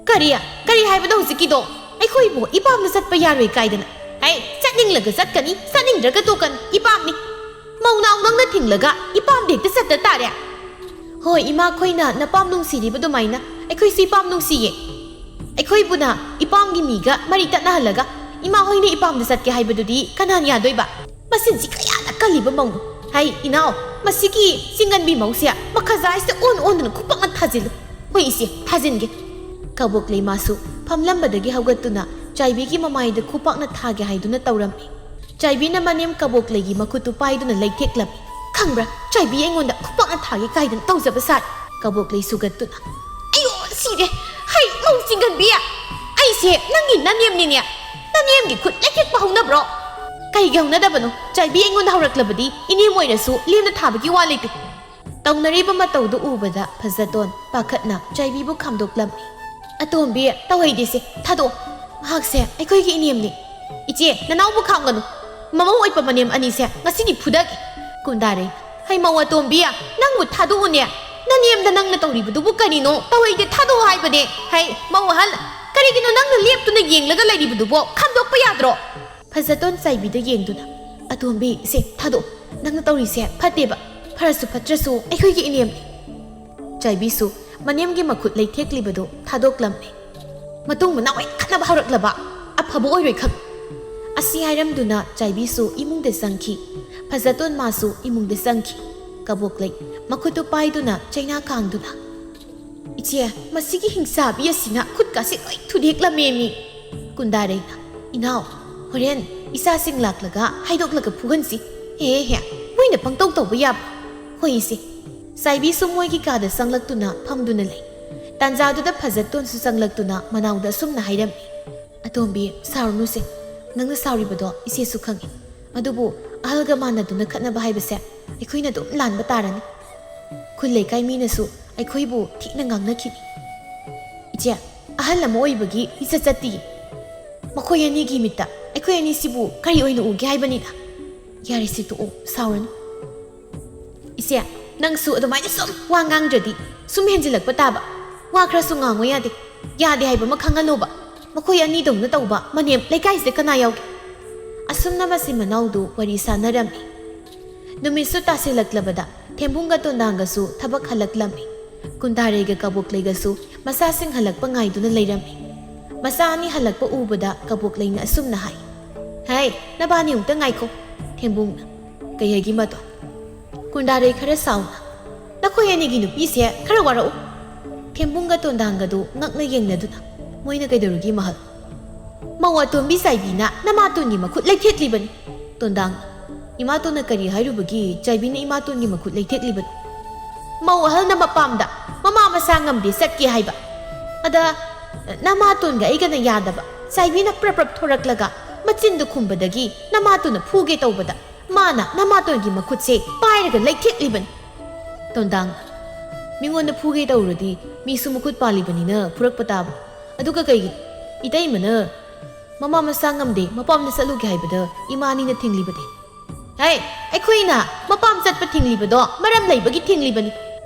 "ꯀꯔꯤ? ꯀꯔꯤ ꯍꯥꯏꯕꯅꯣ ꯍꯧꯖꯤꯛꯀꯤꯗꯣ? ꯑꯩꯈꯣꯏꯕꯨ ꯏꯄꯥꯝꯗ ꯆꯠꯄ ꯌꯥꯔꯣꯏ ꯀꯥꯏꯗꯅ? ꯍꯩ, ꯆꯠꯅꯤꯡꯂꯒ ꯆꯠꯀꯅꯤ, ꯆꯠꯅꯤꯡꯗ꯭ꯔꯒ ꯇꯣꯛꯀꯅꯤ, ꯏꯄꯥꯝꯅꯤ꯫ ꯃꯧꯅꯥꯎ ꯅꯪꯅ ꯊꯤꯡꯂꯒ ꯏꯄꯥꯝꯗ ꯍꯦꯛꯇ ꯆꯠꯇ ꯇꯥꯔꯦ"꯫ "ꯍꯣꯏ ꯏꯃꯥ, ꯑꯩꯈꯣꯏꯅ ꯅꯄꯥꯝ ꯅꯨꯡꯁꯤꯔꯤꯕ ꯑꯗꯨꯃꯥꯏꯅ ꯑꯩꯈꯣꯏꯁꯨ ꯏꯄꯥꯝ ꯅꯨꯡꯁꯤꯌꯦ꯫ ꯑꯩꯈꯣꯏꯕꯨꯅ ꯏꯄꯥꯝꯒꯤ ꯃꯤꯒ ꯃꯔꯤ ꯇꯠꯅꯍꯜꯂꯒ ꯏꯃꯥ ꯍꯣꯏꯅ ꯏꯄꯥꯝꯗ ꯆꯠꯀꯦ ꯍꯥꯏꯕꯗꯨꯗꯤ ꯀꯅꯥꯅ ꯌꯥꯗꯣꯏꯕ? ꯃꯆꯤꯟꯁꯤ ꯀꯌꯥꯗ ꯀꯜꯂꯤꯕ ꯃꯧꯅꯣ꯫ ꯍꯩ, ꯏꯅꯥꯎ, ꯃꯁꯤꯒꯤ ꯆꯤꯡꯒꯟꯕꯤ ꯃꯧꯁꯦ ꯃꯈꯖꯥꯏꯁꯤꯗ ꯑꯣꯟ ꯑꯣꯟꯗꯨꯅ ꯈꯨꯄꯥꯛꯅ ꯊꯥꯖꯤꯜꯂꯨ"꯫ "ꯍꯣꯏ ꯏꯆꯦ, ꯊꯥꯖꯤꯟꯒꯦ"꯫ ꯀꯕꯣꯛꯂꯩ ꯃꯥꯁꯨ ꯐꯝꯂꯝꯕꯗꯒꯤ ꯍꯧꯒꯠꯇꯨꯅ ꯆꯥꯏꯕꯤꯒꯤ ꯃꯃꯥꯏꯗ ꯈꯨꯄꯥꯛꯅ ꯊꯥꯒꯦ ꯍꯥꯏꯗꯨꯅ ꯇꯧꯔꯝꯃꯤ꯫ ꯆꯥꯏꯕꯤꯅ ꯃꯅꯦꯝ ꯀꯕꯣꯛꯂꯩꯒꯤ ꯃꯈꯨꯠꯇꯨ ꯄꯥꯏꯗꯨꯅ ꯂꯩꯊꯦꯛꯂꯝꯃꯤ꯫ "ꯈꯪꯕ꯭ꯔꯥ, ꯆꯥꯏꯕꯤ ꯑꯩꯉꯣꯟꯗ ꯈꯨꯄꯥꯛꯅ ꯊꯥꯒꯦ ꯀꯥꯏꯗꯅ ꯇꯧꯖꯕ ꯁꯥꯔꯤ"꯫ ꯀꯕꯣꯛꯂꯩ ꯁꯨꯒꯠꯇꯨꯅ, "ꯑꯌꯣ, ꯁꯤꯔꯦ! ꯍꯩ, ꯃꯧ ꯆꯤꯡꯒꯟꯕꯤ! ꯑꯩꯁꯦ ꯅꯪꯒꯤ ꯅꯅꯦꯝꯅꯤꯅꯦ! ꯅꯅꯦꯝꯒꯤ ꯈꯨꯠ ꯂꯩꯊꯦꯛꯄ ꯍꯧꯅꯕ꯭ꯔꯣ?" ꯀꯩꯒꯤ ꯍꯧꯅꯗꯕꯅꯣ? ꯆꯥꯏꯕꯤ ꯑꯩꯉꯣꯟꯗ ꯍꯧꯔꯛꯂꯕꯗꯤ ꯏꯅꯦꯝ ꯑꯣꯏꯔꯁꯨ ꯂꯦꯝꯅ ꯊꯥꯕꯒꯤ ꯋꯥ ꯂꯩꯇꯦ꯫ ꯇꯧꯅꯔꯤꯕ ꯃꯇꯧꯗꯨ ꯎꯕꯗ ꯐꯖꯇꯣꯟ ꯄꯥꯈꯠꯅ ꯆꯥꯏꯕꯤꯕꯨ ꯈꯥꯝꯗꯣꯛꯂꯝꯃꯤ꯫ "ꯑꯇꯣꯝꯕꯤ, ꯇꯧꯍꯩꯗꯦꯁꯦ, ꯊꯥꯗꯣꯛꯑꯣ꯫ ꯃꯍꯥꯛꯁꯦ ꯑꯩꯈꯣꯏꯒꯤ ꯏꯅꯦꯝꯅꯤ꯫ ꯏꯆꯦ, ꯅꯅꯥꯎꯕꯨ ꯈꯥꯝꯒꯅꯨ꯫ ꯃꯃꯧ ꯑꯣꯏꯕ ꯃꯅꯦꯝ ꯑꯅꯤꯁꯦ ꯉꯁꯤꯗꯤ ꯐꯨꯗꯒꯦ꯫" ꯀꯨꯟꯗꯥꯔꯩ, "ꯍꯩ ꯃꯧ ꯑꯇꯣꯝꯕꯤ, ꯅꯪꯕꯨ ꯊꯥꯗꯣꯛꯎꯅꯦ꯫ ꯅꯅꯦꯝꯗ ꯅꯪꯅ ꯇꯧꯔꯤꯕꯗꯨꯕꯨ ꯀꯔꯤꯅꯣ? ꯇꯧꯍꯩꯗꯦ, ꯊꯥꯗꯣꯛꯑꯣ ꯍꯥꯏꯕꯅꯦ꯫ ꯍꯩ ꯃꯧ ꯑꯍꯜ, ꯀꯔꯤꯒꯤꯅꯣ ꯅꯪꯅ ꯂꯦꯞꯇꯨꯅ ꯌꯦꯡꯂꯒ ꯂꯩꯔꯤꯕꯗꯨꯕꯣ? ꯈꯥꯝꯗꯣꯛꯄ ꯌꯥꯗ꯭ꯔꯣ?" ꯐꯖꯇꯣꯟ ꯆꯥꯏꯕꯤꯗ ꯌꯦꯡꯗꯨꯅ, "ꯑꯇꯣꯝꯕꯤ, ꯁꯦ, ꯊꯥꯗꯣꯛꯑꯣ꯫ ꯅꯪꯅ ꯇꯧꯔꯤꯁꯦ ꯐꯠꯇꯦꯕ꯫ ꯐꯔꯁꯨ ꯐꯠꯇ꯭ꯔꯁꯨ ꯑꯩꯈꯣꯏꯒꯤ ꯏꯅꯦꯝꯅꯤ꯫" ꯆꯥꯏꯕꯤꯁꯨ ꯃꯅꯦꯝꯒꯤ ꯃꯈꯨꯠ ꯂꯩꯊꯦꯛꯂꯤꯕꯗꯨ ꯊꯥꯗꯣꯛꯂꯝꯃꯤ꯫ "ꯃꯇꯨꯡ ꯃꯅꯥꯎ ꯍꯦꯛ ꯈꯠꯅꯕ ꯍꯧꯔꯛꯂꯕ ꯑꯐꯕ ꯑꯣꯏꯔꯣꯏ ꯈꯪ꯫" ꯑꯁꯤ ꯍꯥꯏꯔꯝꯗꯨꯅ ꯆꯥꯏꯕꯤꯁꯨ ꯏꯃꯨꯡꯗ ꯆꯪꯈꯤ꯫ ꯐꯖꯇꯣꯟ ꯃꯥꯁꯨ ꯏꯃꯨꯡꯗ ꯆꯪꯈꯤ꯫ ꯀꯕꯣꯛꯂꯩ ꯃꯈꯨꯠꯇꯨ ꯄꯥꯏꯗꯨꯅ ꯆꯩꯅꯥ ꯀꯥꯡꯗꯨꯅ, "ꯏꯆꯦ, ꯃꯁꯤꯒꯤ ꯍꯤꯡꯆꯥꯕꯤ ꯑꯁꯤꯅ ꯈꯨꯠꯀꯥꯁꯤ ꯂꯣꯏ ꯊꯨꯗꯦꯛꯂꯝꯃꯦꯃꯤ꯫" ꯀꯨꯟꯗꯥꯔꯩꯅ, "ꯏꯅꯥꯎ, ꯍꯣꯔꯦꯟ ꯏꯆꯥꯁꯤꯡ ꯂꯥꯛꯂꯒ ꯍꯥꯏꯗꯣꯛꯂꯒ ꯐꯨꯍꯟꯁꯤ꯫ ꯍꯦ ꯍꯦ, ꯃꯣꯏꯅ ꯄꯪꯇꯧ ꯇꯧꯕ ꯌꯥꯕ꯫ ꯍꯣꯏ ꯏꯆꯦ꯫" ꯆꯥꯏꯕꯤꯁꯨ ꯃꯣꯏꯒꯤ ꯀꯥꯗ ꯆꯪꯂꯛꯇꯨꯅ ꯐꯝꯗꯨꯅ ꯂꯩ꯫ ꯇꯥꯟꯖꯥꯗꯨꯗ ꯐꯖꯇꯣꯟꯁꯨ ꯆꯪꯂꯛꯇꯨꯅ ꯃꯅꯥꯎꯗ ꯑꯁꯨꯝꯅ ꯍꯥꯏꯔꯝꯃꯤ, "ꯑꯇꯣꯝꯕꯤ, ꯁꯥꯎꯔꯨꯅꯨꯁꯦ꯫ ꯅꯪꯅ ꯁꯥꯎꯔꯤꯕꯗꯣ ꯏꯆꯦꯁꯨ ꯈꯪꯏ꯫ ꯑꯗꯨꯕꯨ ꯑꯍꯜꯒ ꯃꯥꯟꯅꯗꯨꯅ ꯈꯠꯅꯕ ꯍꯥꯏꯕꯁꯦ ꯑꯩꯈꯣꯏꯅ ꯑꯗꯨꯝ ꯂꯥꯟꯕ ꯇꯥꯔꯅꯤ꯫ ꯈꯨꯜ ꯂꯩꯀꯥꯏ ꯃꯤꯅꯁꯨ ꯑꯩꯈꯣꯏꯕꯨ ꯊꯤꯅ ꯉꯥꯡꯅꯈꯤꯅꯤ꯫ ꯏꯆꯦ, ꯑꯍꯜ ꯑꯃ ꯑꯣꯏꯕꯒꯤ ꯂꯤꯆꯠ ꯆꯠꯇꯤꯌꯦ꯫ ꯃꯈꯣꯏ ꯑꯅꯤꯒꯤ ꯃꯤꯠꯇ ꯑꯩꯈꯣꯏ ꯑꯅꯤꯁꯤꯕꯨ ꯀꯔꯤ ꯑꯣꯏꯅ ꯎꯒꯦ ꯍꯥꯏꯕꯅꯤꯗ?" "ꯌꯥꯔꯦꯁꯦ, ꯇꯣꯛꯑꯣ, ꯁꯥꯎꯔꯅꯨ꯫" "ꯏꯆꯦ, ꯅꯪꯁꯨ ꯑꯗꯨꯃꯥꯏꯅ ꯁꯨꯝ ꯋꯥ ꯉꯥꯡꯗ꯭ꯔꯗꯤ ꯁꯨꯝ ꯍꯦꯟꯖꯤꯜꯂꯛꯄ ꯇꯥꯕ꯫ ꯋꯥ ꯈꯔꯁꯨ ꯉꯥꯡꯉꯣ ꯌꯥꯗꯦ? ꯌꯥꯗꯦ ꯍꯥꯏꯕ ꯑꯃ ꯈꯪꯍꯜꯂꯣꯕ꯫ ꯃꯈꯣꯏ ꯑꯅꯤꯗꯧꯅ ꯇꯧꯕ ꯃꯅꯦꯝ ꯂꯩꯀꯥꯏꯁꯤꯗ ꯀꯅꯥ ꯌꯥꯎꯒꯦ?" ꯑꯁꯨꯝꯅ ꯃꯆꯤꯟ ꯃꯅꯥꯎꯗꯨ ꯋꯥꯔꯤ ꯁꯥꯟꯅꯔꯝꯃꯤ꯫ ꯅꯨꯃꯤꯠꯁꯨ ꯇꯥꯁꯤꯜꯂꯛꯂꯕꯗ ꯊꯦꯝꯕꯨꯡꯒ ꯇꯣꯟꯗꯥꯡꯒꯁꯨ ꯊꯕꯛ ꯍꯜꯂꯛꯂꯝꯃꯤ꯫ ꯀꯨꯟꯗꯥꯔꯩꯒ ꯀꯕꯣꯛꯂꯩꯒꯁꯨ ꯃꯆꯥꯁꯤꯡ ꯍꯜꯂꯛꯄ ꯉꯥꯏꯗꯨꯅ ꯂꯩꯔꯝꯃꯤ꯫ ꯃꯆꯥ ꯑꯅꯤ ꯍꯜꯂꯛꯄ ꯎꯕꯗ ꯀꯕꯣꯛꯂꯩꯅ ꯑꯁꯨꯝꯅ ꯍꯥꯏ, "ꯍꯩ, ꯅꯕꯥꯅꯤ ꯑꯃꯨꯛꯇ ꯉꯥꯏꯈꯣ꯫" ꯊꯦꯝꯕꯨꯡꯅ, "ꯀꯩ ꯍꯥꯏꯒꯦ ꯃꯇꯣꯟ?" ꯀꯨꯟꯗꯥꯔꯩ ꯈꯔ ꯁꯥꯎꯅ, "ꯅꯈꯣꯏ ꯑꯅꯤꯒꯤ ꯅꯨꯄꯤꯁꯦ ꯈꯔ ꯋꯥꯔꯛꯎ꯫" ꯊꯦꯝꯕꯨꯡꯒ ꯇꯣꯟꯗꯥꯡꯒꯗꯨ ꯉꯛꯅ ꯌꯦꯡꯅꯗꯨꯅ, "ꯃꯣꯏꯅ ꯀꯩꯗꯧꯔꯒꯦ ꯃꯍꯜ?" "ꯃꯧ ꯑꯇꯣꯝꯕꯤ ꯆꯥꯏꯕꯤꯅ ꯅꯃꯥꯇꯣꯟꯒꯤ ꯃꯈꯨꯠ ꯂꯩꯊꯦꯛꯂꯤꯕꯅꯤ꯫" ꯇꯣꯟꯗꯥꯡ, "ꯏꯃꯥꯇꯣꯟꯅ ꯀꯔꯤ ꯍꯥꯏꯔꯨꯕꯒꯤ ꯆꯥꯏꯕꯤꯅ ꯏꯃꯥꯇꯣꯟꯒꯤ ꯃꯈꯨꯠ ꯂꯩꯊꯦꯛꯂꯤꯕꯅꯣ?" "ꯃꯧ ꯑꯍꯜꯅ ꯃꯄꯥꯝꯗ ꯃꯃꯥ ꯃꯆꯥ ꯉꯝꯗꯦ ꯆꯠꯀꯦ ꯍꯥꯏꯕ꯫ ꯑꯗ ꯅꯃꯥꯇꯣꯟꯒ ꯑꯩꯒꯅ ꯌꯥꯗꯕ꯫ ꯆꯥꯏꯕꯤꯅ ꯄ꯭ꯔꯞ ꯄ꯭ꯔꯞ ꯊꯣꯔꯛꯂꯒ ꯃꯆꯤꯟꯗꯨ ꯈꯨꯝꯕꯗꯒꯤ ꯅꯃꯥꯇꯣꯟꯅ ꯐꯨꯒꯦ ꯇꯧꯕꯗ ꯃꯥꯅ ꯅꯃꯥꯇꯣꯟꯒꯤ ꯃꯈꯨꯠꯁꯦ ꯄꯥꯏꯔꯒ ꯂꯩꯊꯦꯛꯂꯤꯕꯅꯤ꯫ ꯇꯣꯟꯗꯥꯡ, ꯃꯤꯉꯣꯟꯗ ꯐꯨꯒꯦ ꯇꯧꯔꯗꯤ ꯃꯤꯁꯨ ꯃꯈꯨꯠ ꯄꯥꯜꯂꯤꯕꯅꯤꯅ ꯐꯨꯔꯛꯄ ꯇꯥꯕ꯫ ꯑꯗꯨꯒ ꯀꯩꯒꯤꯅꯣ ꯏꯇꯩꯃꯅ ꯃꯃꯥ ꯃꯁꯥ ꯉꯝꯗꯦ ꯃꯄꯥꯝꯗ ꯆꯠꯂꯨꯒꯦ ꯍꯥꯏꯕꯗ ꯏꯃꯥ ꯑꯅꯤꯅ ꯊꯤꯡꯂꯤꯕꯗꯤ? ꯍꯦ, ꯑꯩꯈꯣꯏꯅ ꯃꯄꯥꯝ ꯆꯠꯄ ꯊꯤꯡꯂꯤꯕꯗꯣ ꯃꯔꯝ ꯂꯩꯕꯒꯤ ꯊꯤꯡꯂꯤꯕꯅꯤ꯫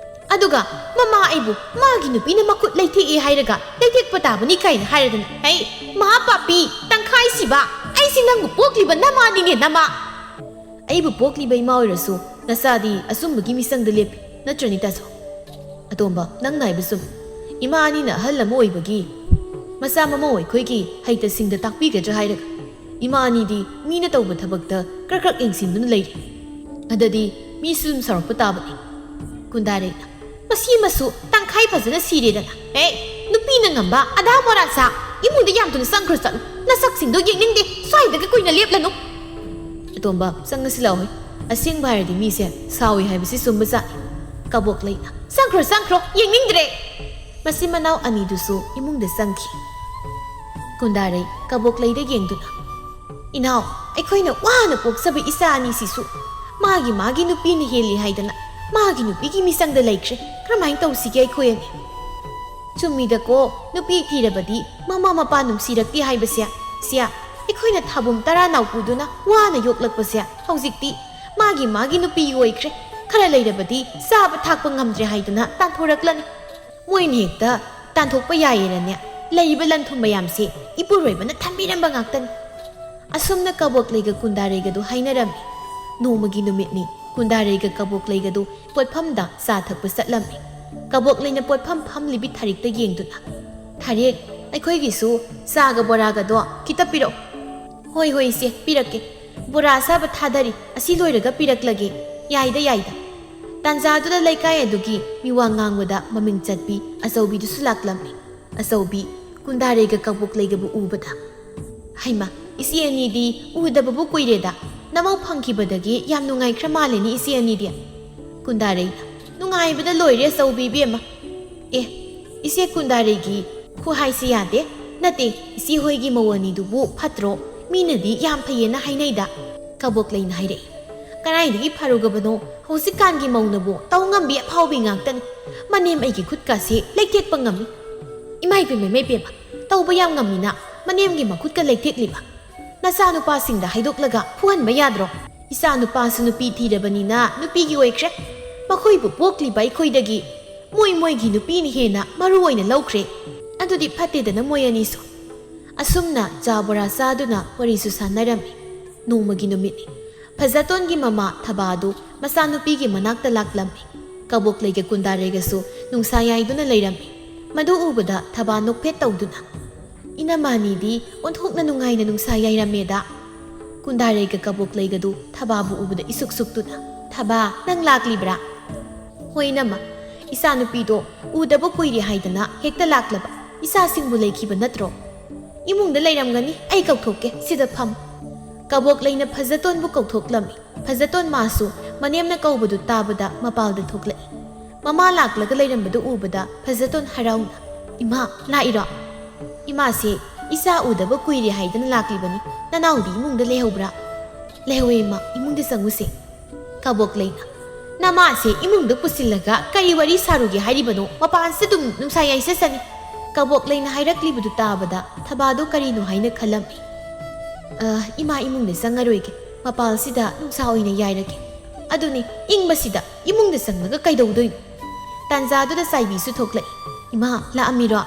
ꯑꯗꯨꯒ ꯃꯃꯥ ꯑꯩꯕꯨ ꯃꯥꯒꯤ ꯅꯨꯄꯤꯅ ꯃꯈꯨꯠ ꯂꯩꯊꯦꯛꯑꯦ ꯍꯥꯏꯔꯒ ꯂꯩꯊꯦꯛꯄ ꯇꯥꯕꯅꯤ ꯀꯥꯏꯅ ꯍꯥꯏꯔꯗꯅ? ꯍꯦ, ꯃꯍꯥ ꯄꯥꯄꯤ, ꯇꯪꯈꯥꯏ ꯁꯤꯕ, ꯑꯩꯁꯤ ꯅꯪꯕꯨ ꯄꯣꯛꯂꯤꯕ ꯅꯃꯥꯅꯤꯅꯦ, ꯅꯃꯥ꯫ ꯑꯩꯕꯨ ꯄꯣꯛꯂꯤꯕ ꯏꯃꯥ ꯑꯣꯏꯔꯁꯨ ꯅꯆꯥꯗꯤ ꯑꯆꯨꯝꯕꯒꯤ ꯃꯤꯆꯪꯗ ꯂꯦꯞꯄꯤ, ꯅꯠꯇ꯭ꯔꯅꯤ ꯇꯥꯆꯧ? ꯑꯇꯣꯝꯕ, ꯅꯪꯅ ꯍꯥꯏꯕ ꯆꯨꯝꯃꯤ꯫ ꯏꯃꯥ ꯑꯅꯤꯅ ꯑꯍꯜ ꯑꯃ ꯑꯣꯏꯕꯒꯤ ꯃꯆꯥ ꯃꯃꯧ ꯑꯩꯈꯣꯏꯒꯤ ꯍꯩꯇ ꯁꯤꯡꯗ ꯇꯥꯛꯄꯤꯒꯗ꯭ꯔꯥ ꯍꯥꯏꯔꯒ, ꯏꯃꯥ ꯑꯅꯤꯗꯤ ꯃꯤꯅ ꯇꯧꯕ ꯊꯕꯛꯇ ꯀ꯭ꯔꯛ ꯀ꯭ꯔꯛ ꯌꯦꯡꯁꯤꯟꯗꯨꯅ ꯂꯩꯔꯤ꯫ ꯑꯗꯗꯤ ꯃꯤꯁꯨ ꯑꯗꯨꯝ ꯁꯥꯎꯔꯛꯄ ꯇꯥꯕꯅꯤ꯫ ꯀꯨꯟꯗꯥꯔꯩꯅ, ꯃꯁꯤ ꯑꯃꯁꯨ ꯇꯪꯈꯥꯏ ꯐꯖꯅ ꯁꯤꯔꯦꯗꯅ꯫ ꯍꯦ, ꯅꯨꯄꯤꯅ ꯉꯝꯕ ꯑꯗꯥ ꯃꯣꯔꯥ ꯁꯥ, ꯏꯃꯨꯡꯗ ꯌꯥꯝ ꯊꯨꯅ ꯆꯪꯈ꯭ꯔꯣ ꯆꯠꯂꯨ꯫ ꯅꯁꯛꯁꯤꯡꯗꯣ ꯌꯦꯡꯅꯤꯡꯗꯦ, ꯁ꯭ꯋꯥꯏꯗꯒ ꯀꯨꯏꯅ ꯂꯦꯞꯂꯅꯨ꯫ ꯑꯇꯣꯝꯕ, ꯆꯪꯉꯁꯤ ꯂꯥꯛꯑꯣꯍꯦ꯫ ꯑꯁꯦꯡꯕ ꯍꯥꯏꯔꯗꯤ ꯃꯤꯁꯦ ꯁꯥꯎꯏ ꯍꯥꯏꯕꯁꯤ ꯆꯨꯝꯕ ꯖꯥꯠꯅꯤ꯫ ꯀꯕꯣꯛ ꯂꯩꯅ, ꯆꯪꯈ꯭ꯔꯣ, ꯆꯪꯈ꯭ꯔꯣ, ꯌꯦꯡꯅꯤꯡꯗ꯭ꯔꯦ꯫ ꯃꯆꯤꯟ ꯃꯅꯥꯎ ꯑꯅꯤꯗꯨꯁꯨ ꯏꯃꯨꯡꯗ ꯆꯪꯈꯤ꯫ ꯀꯨꯟꯗꯥꯔꯩ ꯀꯕꯣꯛ ꯂꯩꯗ ꯌꯦꯡꯗꯨꯅ, ꯏꯅꯥꯎ, ꯑꯩꯈꯣꯏꯅ ꯋꯥꯅ ꯄꯣꯛꯆꯕ ꯏꯆꯥ ꯑꯅꯤꯁꯤꯁꯨ ꯃꯥꯒꯤ ꯃꯥꯒꯤ ꯅꯨꯄꯤꯅ ꯍꯦꯜꯂꯤ ꯍꯥꯏꯗꯅ ꯃꯥꯒꯤ ꯅꯨꯄꯤꯒꯤ ꯃꯤꯆꯪꯗ ꯂꯩꯈ꯭ꯔꯦ꯫ ꯀꯔꯝꯍꯥꯏꯅ ꯇꯧꯁꯤꯒꯦ ꯑꯩꯈꯣꯏ ꯑꯅꯤ? ꯆꯨꯝꯃꯤꯗꯀꯣ, ꯅꯨꯄꯤ ꯊꯤꯔꯕꯗꯤ ꯃꯃꯥ ꯃꯄꯥ ꯅꯨꯡꯁꯤꯔꯛꯇꯦ ꯍꯥꯏꯕꯁꯦ꯫ ꯁꯤꯌꯥ, ꯑꯩꯈꯣꯏꯅ ꯊꯥꯕꯨꯝ ꯇꯔꯥ ꯅꯥꯎꯄꯨꯗꯨꯅ ꯋꯥꯅ ꯌꯣꯛꯂꯛꯄꯁꯦ ꯍꯧꯖꯤꯛꯇꯤ ꯃꯥꯒꯤ ꯃꯥꯒꯤ ꯅꯨꯄꯤ ꯑꯣꯏꯈ꯭ꯔꯦ꯫ ꯈꯔ ꯂꯩꯔꯕꯗꯤ ꯆꯥꯕ ꯊꯥꯛꯄ ꯉꯝꯗ꯭ꯔꯦ ꯍꯥꯏꯗꯨꯅ ꯇꯥꯟꯊꯣꯔꯛꯂꯅꯤ꯫ ꯃꯣꯏꯅ ꯍꯦꯛꯇ ꯇꯥꯟꯊꯣꯛꯄ ꯌꯥꯏꯌꯦꯅꯅꯦ, ꯂꯩꯔꯤꯕ ꯂꯟ ꯊꯨꯝ ꯃꯌꯥꯝꯁꯦ ꯏꯄꯨꯔꯣꯏꯕꯅ ꯊꯝꯕꯤꯔꯝꯕ ꯉꯥꯛꯇꯅꯤ꯫ ꯑꯁꯨꯝꯅ ꯀꯕꯣꯛꯂꯩꯒ ꯀꯨꯟꯗꯥꯔꯩꯒꯗꯨ ꯍꯥꯏꯅꯔꯝꯃꯤ꯫ ꯅꯣꯡꯃꯒꯤ ꯅꯨꯃꯤꯠꯅꯤ꯫ ꯀꯨꯟꯗꯥꯔꯩꯒ ꯀꯕꯣꯛꯂꯩꯒꯗꯨ ꯄꯣꯠꯐꯝꯗ ꯆꯥ ꯊꯛꯄ ꯆꯠꯂꯝꯃꯤ꯫ ꯀꯕꯣꯛꯂꯩꯅ ꯄꯣꯠꯐꯝ ꯐꯝꯂꯤꯕꯤ ꯊꯥꯔꯦꯛꯇ ꯌꯦꯡꯗꯨꯅ, "ꯊꯥꯔꯦꯛ, ꯑꯩꯈꯣꯏꯒꯤꯁꯨ ꯆꯥꯒ ꯕꯣꯔꯥꯒꯗꯣ ꯈꯤꯇ ꯄꯤꯔꯛꯎ꯫" "ꯍꯣꯏ, ꯍꯣꯏ, ꯏꯆꯦ, ꯄꯤꯔꯛꯀꯦ꯫ ꯕꯣꯔꯥ ꯑꯁꯥꯕ ꯊꯥꯗꯔꯤ, ꯑꯁꯤ ꯂꯣꯏꯔꯒ ꯄꯤꯔꯛꯂꯒꯦ꯫" "ꯌꯥꯏꯗ, ꯌꯥꯏꯗ꯫" ꯇꯥꯟꯖꯥꯗꯨꯗ ꯂꯩꯀꯥꯏ ꯑꯗꯨꯒꯤ ꯃꯤꯋꯥ ꯉꯥꯡꯕꯗ ꯃꯃꯤꯡ ꯆꯠꯄꯤ ꯑꯆꯧꯕꯤꯗꯨꯁꯨ ꯂꯥꯛꯂꯝꯃꯤ꯫ ꯑꯆꯧꯕꯤ ꯀꯨꯟꯗꯥꯔꯩꯒ ꯀꯕꯣꯛꯂꯩꯒꯕꯨ ꯎꯕꯗ, "ꯍꯩꯃꯥ, ꯏꯆꯦ ꯑꯅꯤꯗꯤ ꯎꯗꯕꯕꯨ ꯀꯨꯏꯔꯦꯗ꯫ ꯅꯃꯧ ꯐꯪꯈꯤꯕꯗꯒꯤ ꯌꯥꯝ ꯅꯨꯡꯉꯥꯏꯈ꯭ꯔ ꯃꯥꯜꯂꯦꯅꯦ ꯏꯆꯦ ꯑꯅꯤꯗꯤ?" ꯀꯨꯟꯗꯥꯔꯩꯅ, "ꯅꯨꯡꯉꯥꯏꯕꯗ ꯂꯣꯏꯔꯦ ꯑꯆꯧꯕꯤ ꯏꯕꯦꯝꯃ꯫" "ꯑꯦ, ꯏꯆꯦ ꯀꯨꯟꯗꯥꯔꯩꯒꯤ ꯈꯨꯍꯥꯏꯁꯤ ꯌꯥꯗꯦ꯫ ꯅꯠꯇꯦ, ꯏꯆꯦ ꯍꯣꯏꯒꯤ ꯃꯧ ꯑꯅꯤꯗꯨꯕꯨ ꯐꯠꯇ꯭ꯔꯣ? ꯃꯤꯅꯗꯤ ꯌꯥꯝ ꯐꯩꯌꯦꯅ ꯍꯥꯏꯅꯩꯗ꯫ ꯀꯕꯣꯛꯂꯩꯅ ꯍꯥꯏꯔꯛꯏ꯫ "ꯀꯗꯥꯏꯗꯒꯤ ꯐꯔꯨꯒꯕꯅꯣ? ꯍꯧꯖꯤꯛꯀꯥꯟꯒꯤ ꯃꯧꯅꯕꯨ ꯇꯧ ꯉꯝꯕꯤ ꯑꯐꯥꯎꯕꯤ ꯉꯥꯛꯇꯅꯤ꯫ ꯃꯅꯦꯝ ꯑꯩꯒꯤ ꯈꯨꯠꯀꯥꯁꯦ ꯂꯩꯊꯦꯛꯄ ꯉꯝꯃꯤ꯫ ꯏꯃꯥ ꯏꯄꯦꯝꯃ, ꯏꯃꯥ ꯏꯄꯦꯝꯃ, ꯇꯧꯕ ꯌꯥꯝ ꯉꯝꯃꯤꯅ ꯃꯅꯦꯝꯒꯤ ꯃꯈꯨꯠꯀ ꯂꯩꯊꯦꯛꯂꯤꯕ꯫ ꯅꯆꯥꯅꯨꯄꯥꯁꯤꯡꯗ ꯍꯥꯏꯗꯣꯛꯂꯒ ꯐꯨꯍꯟꯕ ꯌꯥꯗ꯭ꯔꯣ? ꯏꯆꯥꯅꯨꯄꯥꯁꯨ ꯅꯨꯄꯤ ꯊꯤꯔꯕꯅꯤꯅ ꯅꯨꯄꯤꯒꯤ ꯑꯣꯏꯈ꯭ꯔꯦ꯫ ꯃꯈꯣꯏꯕꯨ ꯄꯣꯛꯂꯤꯕ ꯑꯩꯈꯣꯏꯗꯒꯤ ꯃꯣꯏ ꯃꯣꯏꯒꯤ ꯅꯨꯄꯤꯅ ꯍꯦꯟꯅ ꯃꯔꯨ ꯑꯣꯏꯅ ꯂꯧꯈ꯭ꯔꯦ꯫ ꯑꯗꯨꯗꯤ ꯐꯠꯇꯦꯗꯅ ꯃꯣꯏ ꯑꯅꯤꯁꯨ꯫" ꯑꯁꯨꯝꯅ ꯆꯥ ꯕꯣꯔꯥ ꯆꯥꯗꯨꯅ ꯋꯥꯔꯤꯁꯨ ꯁꯥꯟꯅꯔꯝꯃꯤ꯫ ꯅꯣꯡꯃꯒꯤ ꯅꯨꯃꯤꯠꯅꯤ꯫ ꯐꯖꯇꯣꯟꯒꯤ ꯃꯃꯥ ꯊꯕꯥꯗꯨ ꯃꯆꯥꯅꯨꯄꯤꯒꯤ ꯃꯅꯥꯛꯇ ꯂꯥꯛꯂꯝꯃꯤ꯫ ꯀꯕꯣꯛꯂꯩꯒ ꯀꯨꯟꯗꯥꯔꯩꯒꯁꯨ ꯅꯨꯡꯁꯥ ꯌꯥꯏꯗꯨꯅ ꯂꯩꯔꯝꯃꯤ꯫ ꯃꯗꯨ ꯎꯕꯗ ꯊꯕꯥ ꯅꯣꯛꯐꯦꯠ ꯇꯧꯗꯨꯅ, "ꯏꯅꯝꯃ ꯑꯅꯤꯗꯤ ꯑꯣꯟꯊꯣꯛꯅ ꯅꯨꯡꯉꯥꯏꯅ ꯅꯨꯡꯁꯥ ꯌꯥꯏꯔꯝꯃꯦꯗ꯫" ꯀꯨꯟꯗꯥꯔꯩꯒ ꯀꯕꯣꯛꯂꯩꯒꯗꯨ ꯊꯕꯥꯕꯨ ꯎꯕꯗ ꯏꯁꯨꯛ ꯁꯨꯛꯇꯨꯅ, "ꯊꯕꯥ, ꯅꯪ ꯂꯥꯛꯂꯤꯕ꯭ꯔꯥ?" "ꯍꯣꯏ ꯏꯅꯝꯃ, ꯏꯆꯥꯅꯨꯄꯤꯗꯣ ꯎꯗꯕ ꯀꯨꯏꯔꯦ ꯍꯥꯏꯗꯅ ꯍꯦꯛꯇ ꯂꯥꯛꯂꯕ꯫ ꯏꯆꯥꯁꯤꯡꯕꯨ ꯂꯩꯈꯤꯕ ꯅꯠꯇ꯭ꯔꯣ?" "ꯏꯃꯨꯡꯗ ꯂꯩꯔꯝꯒꯅꯤ, ꯑꯩ ꯀꯧꯊꯣꯛꯀꯦ, ꯁꯤꯗ ꯐꯝ꯫" ꯀꯕꯣꯛꯂꯩꯅ ꯐꯖꯇꯣꯟꯕꯨ ꯀꯧꯊꯣꯛꯂꯝꯃꯤ꯫ ꯐꯖꯇꯣꯟ ꯃꯥꯁꯨ ꯃꯅꯦꯝꯅ ꯀꯧꯕꯗꯨ ꯇꯥꯕꯗ ꯃꯄꯥꯜꯗ ꯊꯣꯛꯂꯛꯏ꯫ ꯃꯃꯥ ꯂꯥꯛꯂꯒ ꯂꯩꯔꯝꯕꯗꯨ ꯎꯕꯗ ꯐꯖꯇꯣꯟ ꯍꯔꯥꯎꯅ, "ꯏꯃꯥ, ꯂꯥꯛꯏꯔꯣ?" "ꯏꯃꯥꯁꯦ ꯏꯆꯥ ꯎꯗꯕ ꯀꯨꯏꯔꯦ ꯍꯥꯏꯗꯅ ꯂꯥꯛꯂꯤꯕꯅꯤ꯫ ꯅꯅꯥꯎꯗꯤ ꯏꯃꯨꯡꯗ ꯂꯩꯍꯧꯕ꯭ꯔꯥ?" "ꯂꯩꯍꯧꯋꯦ ꯏꯃꯥ, ꯏꯃꯨꯡꯗ ꯆꯪꯉꯨꯁꯦ꯫" ꯀꯕꯣꯛꯂꯩꯅ, "ꯅꯃꯥꯁꯦ ꯏꯃꯨꯡꯗ ꯄꯨꯁꯤꯜꯂꯒ ꯀꯔꯤ ꯋꯥꯔꯤ ꯁꯥꯔꯨꯒꯦ ꯍꯥꯏꯔꯤꯕꯅꯣ? ꯃꯄꯥꯟꯁꯤꯗ ꯑꯗꯨꯝ ꯅꯨꯡꯁꯥ ꯌꯥꯏꯁꯁꯅꯤ꯫" ꯀꯕꯣꯛꯂꯩꯅ ꯍꯥꯏꯔꯛꯂꯤꯕꯗꯨ ꯇꯥꯕꯗ ꯊꯕꯥꯗꯣ ꯀꯔꯤꯅꯣ ꯍꯥꯏꯅ ꯈꯜꯂꯝꯃꯤ꯫ "ꯑ, ꯏꯃꯥ ꯏꯃꯨꯡꯗ ꯆꯪꯉꯔꯣꯏꯒꯦ, ꯃꯄꯥꯜꯁꯤꯗ ꯅꯨꯡꯁꯥ ꯑꯣꯏꯅ ꯌꯥꯏꯔꯒꯦ꯫ ꯑꯗꯨꯅꯤ, ꯏꯪꯕꯁꯤꯗ ꯏꯃꯨꯡꯗ ꯆꯪꯂꯒ ꯀꯩꯗꯧꯗꯣꯏꯅꯣ?" ꯇꯥꯟꯖꯥꯗꯨꯗ ꯆꯥꯏꯕꯤꯁꯨ ꯊꯣꯛꯂꯛꯏ꯫ "ꯏꯃꯥ, ꯂꯥꯛꯑꯝꯃꯤꯔꯣ?"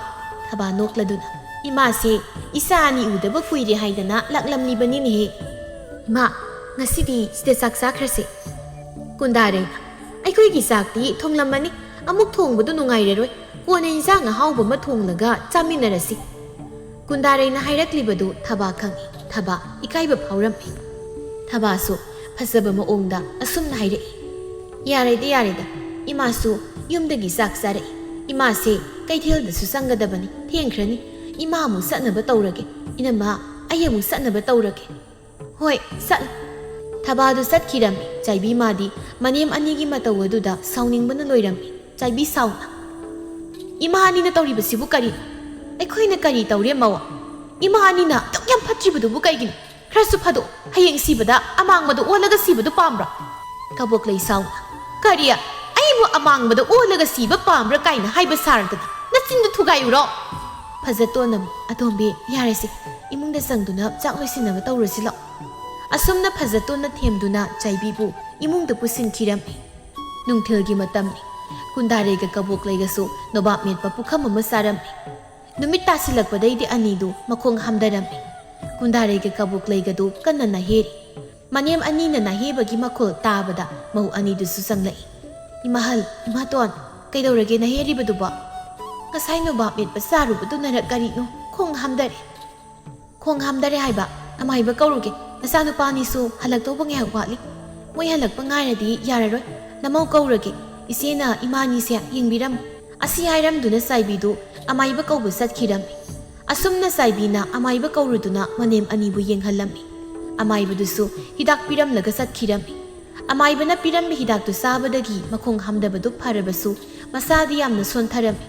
ꯊꯕꯥ ꯅꯣꯛꯂꯗꯨꯅ, "ꯏꯃꯥꯁꯦ ꯏꯆꯥ ꯑꯅꯤ ꯎꯗꯕ ꯀꯨꯏꯔꯦ ꯍꯥꯏꯗꯅ ꯂꯥꯛꯂꯝꯂꯤꯕꯅꯤꯅꯦꯍꯦ꯫ ꯏꯃꯥ, ꯉꯁꯤꯗꯤ ꯁꯤꯗ ꯆꯥꯛ ꯆꯥꯈ꯭ꯔꯁꯦ꯫" ꯀꯨꯟꯗꯥꯔꯩꯅ, "ꯑꯩꯈꯣꯏꯒꯤ ꯆꯥꯛꯇꯤ ꯊꯣꯡꯂꯝꯃꯅꯤ, ꯑꯃꯨꯛ ꯊꯣꯡꯕꯗꯨ ꯅꯨꯡꯉꯥꯏꯔꯔꯣꯏ꯫ ꯀꯣꯟꯅ ꯏꯟꯁꯥꯡ ꯑꯍꯥꯎꯕ ꯑꯃ ꯊꯣꯡꯂꯒ ꯆꯥꯃꯤꯟꯅꯔꯁꯤ꯫" ꯀꯨꯟꯗꯥꯔꯩꯅ ꯍꯥꯏꯔꯛꯂꯤꯕꯗꯨ ꯊꯕꯥ ꯈꯪꯏ꯫ ꯊꯕꯥ ꯏꯀꯥꯏꯕ ꯐꯥꯎꯔꯝꯃꯤ꯫ ꯊꯕꯥꯁꯨ ꯐꯖꯕ ꯃꯑꯣꯡꯗ ꯑꯁꯨꯝꯅ ꯍꯥꯏꯔꯛꯏ, "ꯌꯥꯔꯦꯗ, ꯌꯥꯔꯦꯗ, ꯏꯃꯥꯁꯨ ꯌꯨꯝꯗꯒꯤ ꯆꯥꯛ ꯆꯥꯔꯛꯏ꯫ ꯏꯃꯥꯁꯦ ꯀꯩꯊꯦꯜꯗꯁꯨ ꯆꯪꯒꯗꯕꯅꯤ, ꯊꯦꯡꯈ꯭ꯔꯅꯤ꯫ ꯏꯃꯥ ꯑꯃꯨꯛ ꯆꯠꯅꯕ ꯇꯧꯔꯒꯦ꯫ ꯏꯅꯝꯃ, ꯑꯩ ꯑꯃꯨꯛ ꯆꯠꯅꯕ ꯇꯧꯔꯒꯦ꯫" "ꯍꯣꯏ, ꯆꯠꯂꯨ꯫" ꯊꯕꯥꯗꯨ ꯆꯠꯈꯤꯔꯝꯃꯤ꯫ ꯆꯥꯏꯕꯤ ꯃꯥꯗꯤ ꯃꯅꯦꯝ ꯑꯅꯤꯒꯤ ꯃꯇꯧ ꯑꯗꯨꯗ ꯁꯥꯎꯅꯤꯡꯕꯅ ꯂꯣꯏꯔꯝꯃꯤ꯫ ꯆꯥꯏꯕꯤ ꯁꯥꯎꯅ, "ꯏꯃꯥ ꯑꯅꯤꯅ ꯇꯧꯔꯤꯕꯁꯤꯕꯨ ꯀꯔꯤꯅꯣ? ꯑꯩꯈꯣꯏꯅ ꯀꯔꯤ ꯇꯧꯔꯦ ꯃꯧ? "ꯏꯃꯥ ꯑꯅꯤꯅ ꯑꯗꯨꯛ ꯌꯥꯝ ꯐꯠꯇ꯭ꯔꯤꯕꯗꯨꯕꯨ ꯀꯩꯒꯤꯅꯣ? ꯈꯔꯁꯨ ꯐꯥꯗꯣꯛ, ꯍꯌꯦꯡ ꯁꯤꯕꯗ ꯑꯃꯥꯡꯕꯗ ꯑꯣꯜꯂꯒ ꯁꯤꯕꯗꯨ ꯄꯥꯝꯕ꯭ꯔꯣ?" ꯀꯕꯣꯛꯂꯩ ꯁꯥꯎꯅ, "ꯀꯔꯤ? ꯑꯩꯕꯨ ꯑꯃꯥꯡꯕꯗ ꯑꯣꯜꯂꯒ ꯁꯤꯕ ꯄꯥꯝꯕ꯭ꯔꯥ ꯀꯥꯏꯅ ꯍꯥꯏꯕ ꯁꯥꯔꯗꯅ ꯅꯆꯤꯟꯗꯨ ꯊꯨꯒꯥꯏꯌꯨꯔꯣ?" ꯐꯖꯇꯣꯟꯅ ꯑꯃꯨꯛ, "ꯑꯇꯣꯝꯕꯤ, ꯌꯥꯔꯦꯁꯦ, ꯏꯃꯨꯡꯗ ꯆꯪꯗꯨꯅ ꯆꯥꯛ ꯂꯣꯏꯁꯤꯟꯅꯕ ꯇꯧꯔꯁꯤ ꯂꯥꯛꯑꯣ꯫" ꯑꯁꯨꯝꯅ ꯐꯖꯇꯣꯟꯅ ꯊꯦꯝꯗꯨꯅ ꯆꯥꯏꯕꯤꯕꯨ ꯏꯃꯨꯡꯗ ꯄꯨꯁꯤꯟꯈꯤꯔꯝꯃꯤ꯫ ꯅꯨꯡꯊꯤꯜꯒꯤ ꯃꯇꯝꯅꯤ꯫ ꯀꯨꯟꯗꯥꯔꯩꯒ ꯀꯕꯣꯛꯂꯩꯒꯁꯨ ꯅꯣꯕꯥꯞ ꯃꯦꯠꯄ ꯄꯨꯈꯝ ꯑꯃ ꯆꯥꯔꯝꯃꯤ꯫ ꯅꯨꯃꯤꯠ ꯇꯥꯁꯤꯜꯂꯛꯄꯗꯩꯗꯤ ꯑꯅꯤꯗꯨ ꯃꯈꯣꯡ ꯍꯥꯝꯗꯔꯝꯃꯤ꯫ ꯀꯨꯟꯗꯥꯔꯩꯒ ꯀꯕꯣꯛꯂꯩꯒꯗꯨ ꯀꯟꯅ ꯅꯥꯍꯦꯔꯤ꯫ ꯃꯅꯦꯝ ꯑꯅꯤꯅ ꯅꯥꯍꯦꯕꯒꯤ ꯃꯈꯣꯜ ꯇꯥꯕꯗ ꯃꯧ ꯑꯅꯤꯗꯨꯁꯨ ꯆꯪꯂꯛꯏ꯫ "ꯏꯃꯥꯍꯜ, ꯏꯃꯥꯇꯣꯟ, ꯀꯩꯗꯧꯔꯒꯦ ꯅꯥꯍꯦꯔꯤꯕꯗꯨꯕꯣ?" "ꯉꯁꯥꯏ ꯅꯣꯕꯥꯞ ꯃꯦꯠꯄ ꯆꯥꯔꯨꯕꯗꯨꯅꯔ ꯀꯔꯤꯅꯣ ꯈꯣꯡ ꯍꯥꯝꯗꯔꯦ꯫" "ꯈꯣꯡ ꯍꯥꯝꯗꯔꯦ ꯍꯥꯏꯕ? ꯑꯃꯥꯏꯕ ꯀꯧꯔꯨꯒꯦ꯫ ꯅꯆꯥꯅꯨꯄꯥ ꯑꯅꯤꯁꯨ ꯍꯜꯂꯛꯇꯧꯕ ꯉꯥꯏꯍꯥꯛ ꯋꯥꯠꯂꯤ꯫ ꯃꯣꯏ ꯍꯜꯂꯛꯄ ꯉꯥꯏꯔꯗꯤ ꯌꯥꯔꯔꯣꯏ꯫ ꯅꯃꯧ ꯀꯧꯔꯒꯦ꯫ ꯏꯆꯦꯅ ꯏꯃꯥꯅꯤꯁꯦ ꯌꯦꯡꯕꯤꯔꯝꯃꯨ꯫" ꯑꯁꯤ ꯍꯥꯏꯔꯝꯗꯨꯅ ꯆꯥꯏꯕꯤꯗꯨ ꯑꯃꯥꯏꯕ ꯀꯧꯕ ꯆꯠꯈꯤꯔꯝꯃꯤ꯫ ꯑꯁꯨꯝꯅ ꯆꯥꯏꯕꯤꯅ ꯑꯃꯥꯏꯕ ꯀꯧꯔꯨꯗꯨꯅ ꯃꯅꯦꯝ ꯑꯅꯤꯕꯨ ꯌꯦꯡꯍꯜꯂꯝꯃꯤ꯫ ꯑꯃꯥꯏꯕꯗꯨꯁꯨ ꯍꯤꯗꯥꯛ ꯄꯤꯔꯝꯂꯒ ꯆꯠꯈꯤꯔꯝꯃꯤ꯫ ꯑꯃꯥꯏꯕꯅ ꯄꯤꯔꯝꯕ ꯍꯤꯗꯥꯛꯇꯨ ꯆꯥꯕꯗꯒꯤ ꯃꯈꯣꯡ ꯍꯥꯝꯗꯕꯗꯨ ꯐꯔꯕꯁꯨ ꯃꯁꯥꯗꯤ ꯌꯥꯝꯅ ꯁꯣꯟꯊꯔꯝꯃꯤ꯫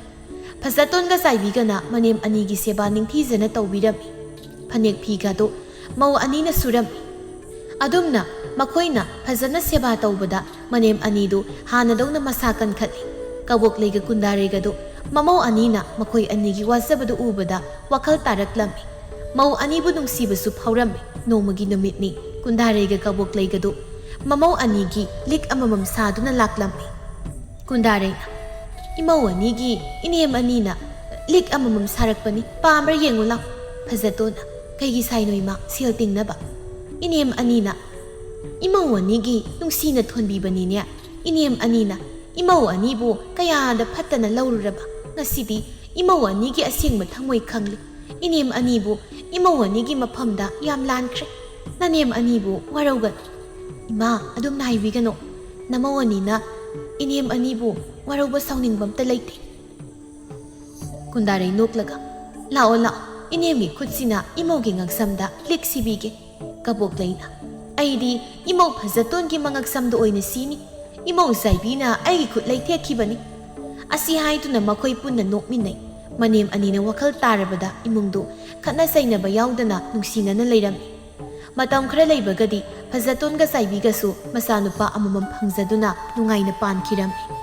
ꯐꯖꯇꯣꯟꯒ ꯆꯥꯏꯕꯤꯒꯅ ꯃꯅꯦꯝ ꯑꯅꯤꯒꯤ ꯁꯦꯕꯥ ꯅꯤꯡꯊꯤꯖꯅ ꯇꯧꯕꯤꯔꯝꯃꯤ꯫ ꯐꯅꯦꯛ ꯐꯤꯒꯗꯨ ꯃꯧ ꯑꯅꯤꯅ ꯁꯨꯔꯝꯃꯤ꯫ ꯑꯗꯨꯝꯅ ꯃꯈꯣꯏꯅ ꯐꯖꯅ ꯁꯦꯕꯥ ꯇꯧꯕꯗ ꯃꯅꯦꯝ ꯑꯅꯤꯗꯨ ꯍꯥꯟꯅꯗꯧꯅ ꯃꯁꯥ ꯀꯟꯈꯠꯂꯤ꯫ ꯀꯕꯣꯛꯂꯩꯒ ꯀꯨꯟꯗꯥꯔꯩꯒꯗꯨ ꯃꯃꯧ ꯑꯅꯤꯅ ꯃꯈꯣꯏ ꯑꯅꯤꯒꯤ ꯋꯥꯖꯕꯗꯨ ꯎꯕꯗ ꯋꯥꯈꯜ ꯇꯥꯔꯛꯂꯝꯃꯤ꯫ ꯃꯧ ꯑꯅꯤꯕꯨ ꯅꯨꯡꯁꯤꯕꯁꯨ ꯐꯥꯎꯔꯝꯃꯤ꯫ ꯅꯣꯡꯃꯒꯤ ꯅꯨꯃꯤꯠꯅꯤ꯫ ꯀꯨꯟꯗꯥꯔꯩꯒ ꯀꯕꯣꯛꯂꯩꯒꯗꯨ ꯃꯃꯧ ꯑꯅꯤꯒꯤ ꯂꯤꯛ ꯑꯃꯃꯝ ꯁꯥꯗꯨꯅ ꯂꯥꯛꯂꯝꯃꯤ꯫ ꯀꯨꯟꯗꯥꯔꯩꯅ, "ꯏꯃꯧ ꯑꯅꯤꯒꯤ ꯏꯅꯦꯝ ꯑꯅꯤꯅ ꯂꯤꯛ ꯑꯃꯃꯝ ꯁꯥꯔꯛꯄꯅꯤ, ꯄꯥꯝꯕ꯭ꯔꯥ ꯌꯦꯡꯉꯨ ꯂꯥꯎ꯫" ꯐꯖꯇꯣꯟꯅ, "ꯀꯩꯒꯤ ꯁꯥꯏꯅꯣ ꯏꯃꯥ, ꯁꯦꯜ ꯇꯤꯡꯅꯕ?" ꯏꯅꯦꯝ ꯑꯅꯤꯅ, "ꯏꯃꯧ ꯑꯅꯤꯒꯤ ꯅꯨꯡꯁꯤꯅ ꯊꯣꯟꯕꯤꯕꯅꯤꯅꯦ꯫ ꯏꯅꯦꯝ ꯑꯅꯤꯅ ꯏꯃꯧ ꯑꯅꯤꯕꯨ ꯀꯌꯥꯗ ꯐꯠꯇꯅ ꯂꯧꯔꯨꯔꯕ, ꯉꯁꯤꯗꯤ ꯏꯃꯧ ꯑꯅꯤꯒꯤ ꯑꯁꯦꯡꯕ ꯊꯃꯣꯏ ꯈꯪꯂꯦ꯫ ꯏꯅꯦꯝ ꯑꯅꯤꯕꯨ ꯏꯃꯧ ꯑꯅꯤꯒꯤ ꯃꯐꯝꯗ ꯌꯥꯝ ꯂꯥꯟꯈ꯭ꯔꯦ꯫ ꯅꯅꯦꯝ ꯑꯅꯤꯕꯨ ꯋꯥꯔꯧꯒꯅꯨ꯫" "ꯏꯃꯥ, ꯑꯗꯨꯝꯅ ꯍꯥꯏꯕꯤꯒꯅꯨ꯫ ꯅꯃꯧ ꯑꯅꯤꯅ ꯏꯅꯦꯝ ꯑꯅꯤꯕꯨ ꯋꯥꯔꯧꯕ ꯁꯥꯎꯅꯤꯡꯕ ꯑꯝꯇ ꯂꯩꯇꯦ꯫" ꯀꯨꯟꯗꯥꯔꯩ ꯅꯣꯛꯂꯒ, "ꯂꯥꯛꯑꯣ, ꯂꯥꯛꯑꯣ, ꯏꯅꯦꯝꯒꯤ ꯈꯨꯠꯁꯤꯅ ꯏꯃꯧꯒꯤ ꯉꯛꯁꯝꯗ ꯂꯤꯛ ꯁꯤꯕꯤꯒꯦ꯫" ꯀꯕꯣꯛꯂꯩꯅ, "ꯑꯩꯗꯤ ꯏꯃꯧ ꯐꯖꯇꯣꯟꯒꯤ ꯃꯉꯛꯁꯝꯗ ꯑꯣꯏꯅ ꯁꯤꯅꯤ꯫ ꯏꯃꯧ ꯆꯥꯏꯕꯤꯅ ꯑꯩꯒꯤ ꯈꯨꯠ ꯂꯩꯊꯦꯛꯈꯤꯕꯅꯤ꯫" ꯑꯁꯤ ꯍꯥꯏꯗꯨꯅ ꯃꯈꯣꯏ ꯄꯨꯟꯅ ꯅꯣꯛꯃꯤꯟꯅꯩ꯫ ꯃꯅꯦꯝ ꯑꯅꯤꯅ ꯋꯥꯈꯜ ꯇꯥꯔꯕꯗ ꯏꯃꯨꯡꯗꯨ ꯈꯠꯅ ꯆꯩꯅꯕ ꯌꯥꯎꯗꯅ ꯅꯨꯡꯁꯤꯅꯅ ꯂꯩꯔꯝꯃꯤ꯫ ꯃꯇꯝ ꯈꯔ ꯂꯩꯕꯒꯗꯤ ꯐꯖꯇꯣꯟꯒ ꯆꯥꯏꯕꯤꯒꯁꯨ ꯃꯆꯥꯅꯨꯄꯥ ꯑꯃꯃꯝ ꯐꯪꯖꯗꯨꯅ ꯅꯨꯡꯉꯥꯏꯅ ꯄꯥꯟꯈꯤꯔꯝꯃꯤ꯫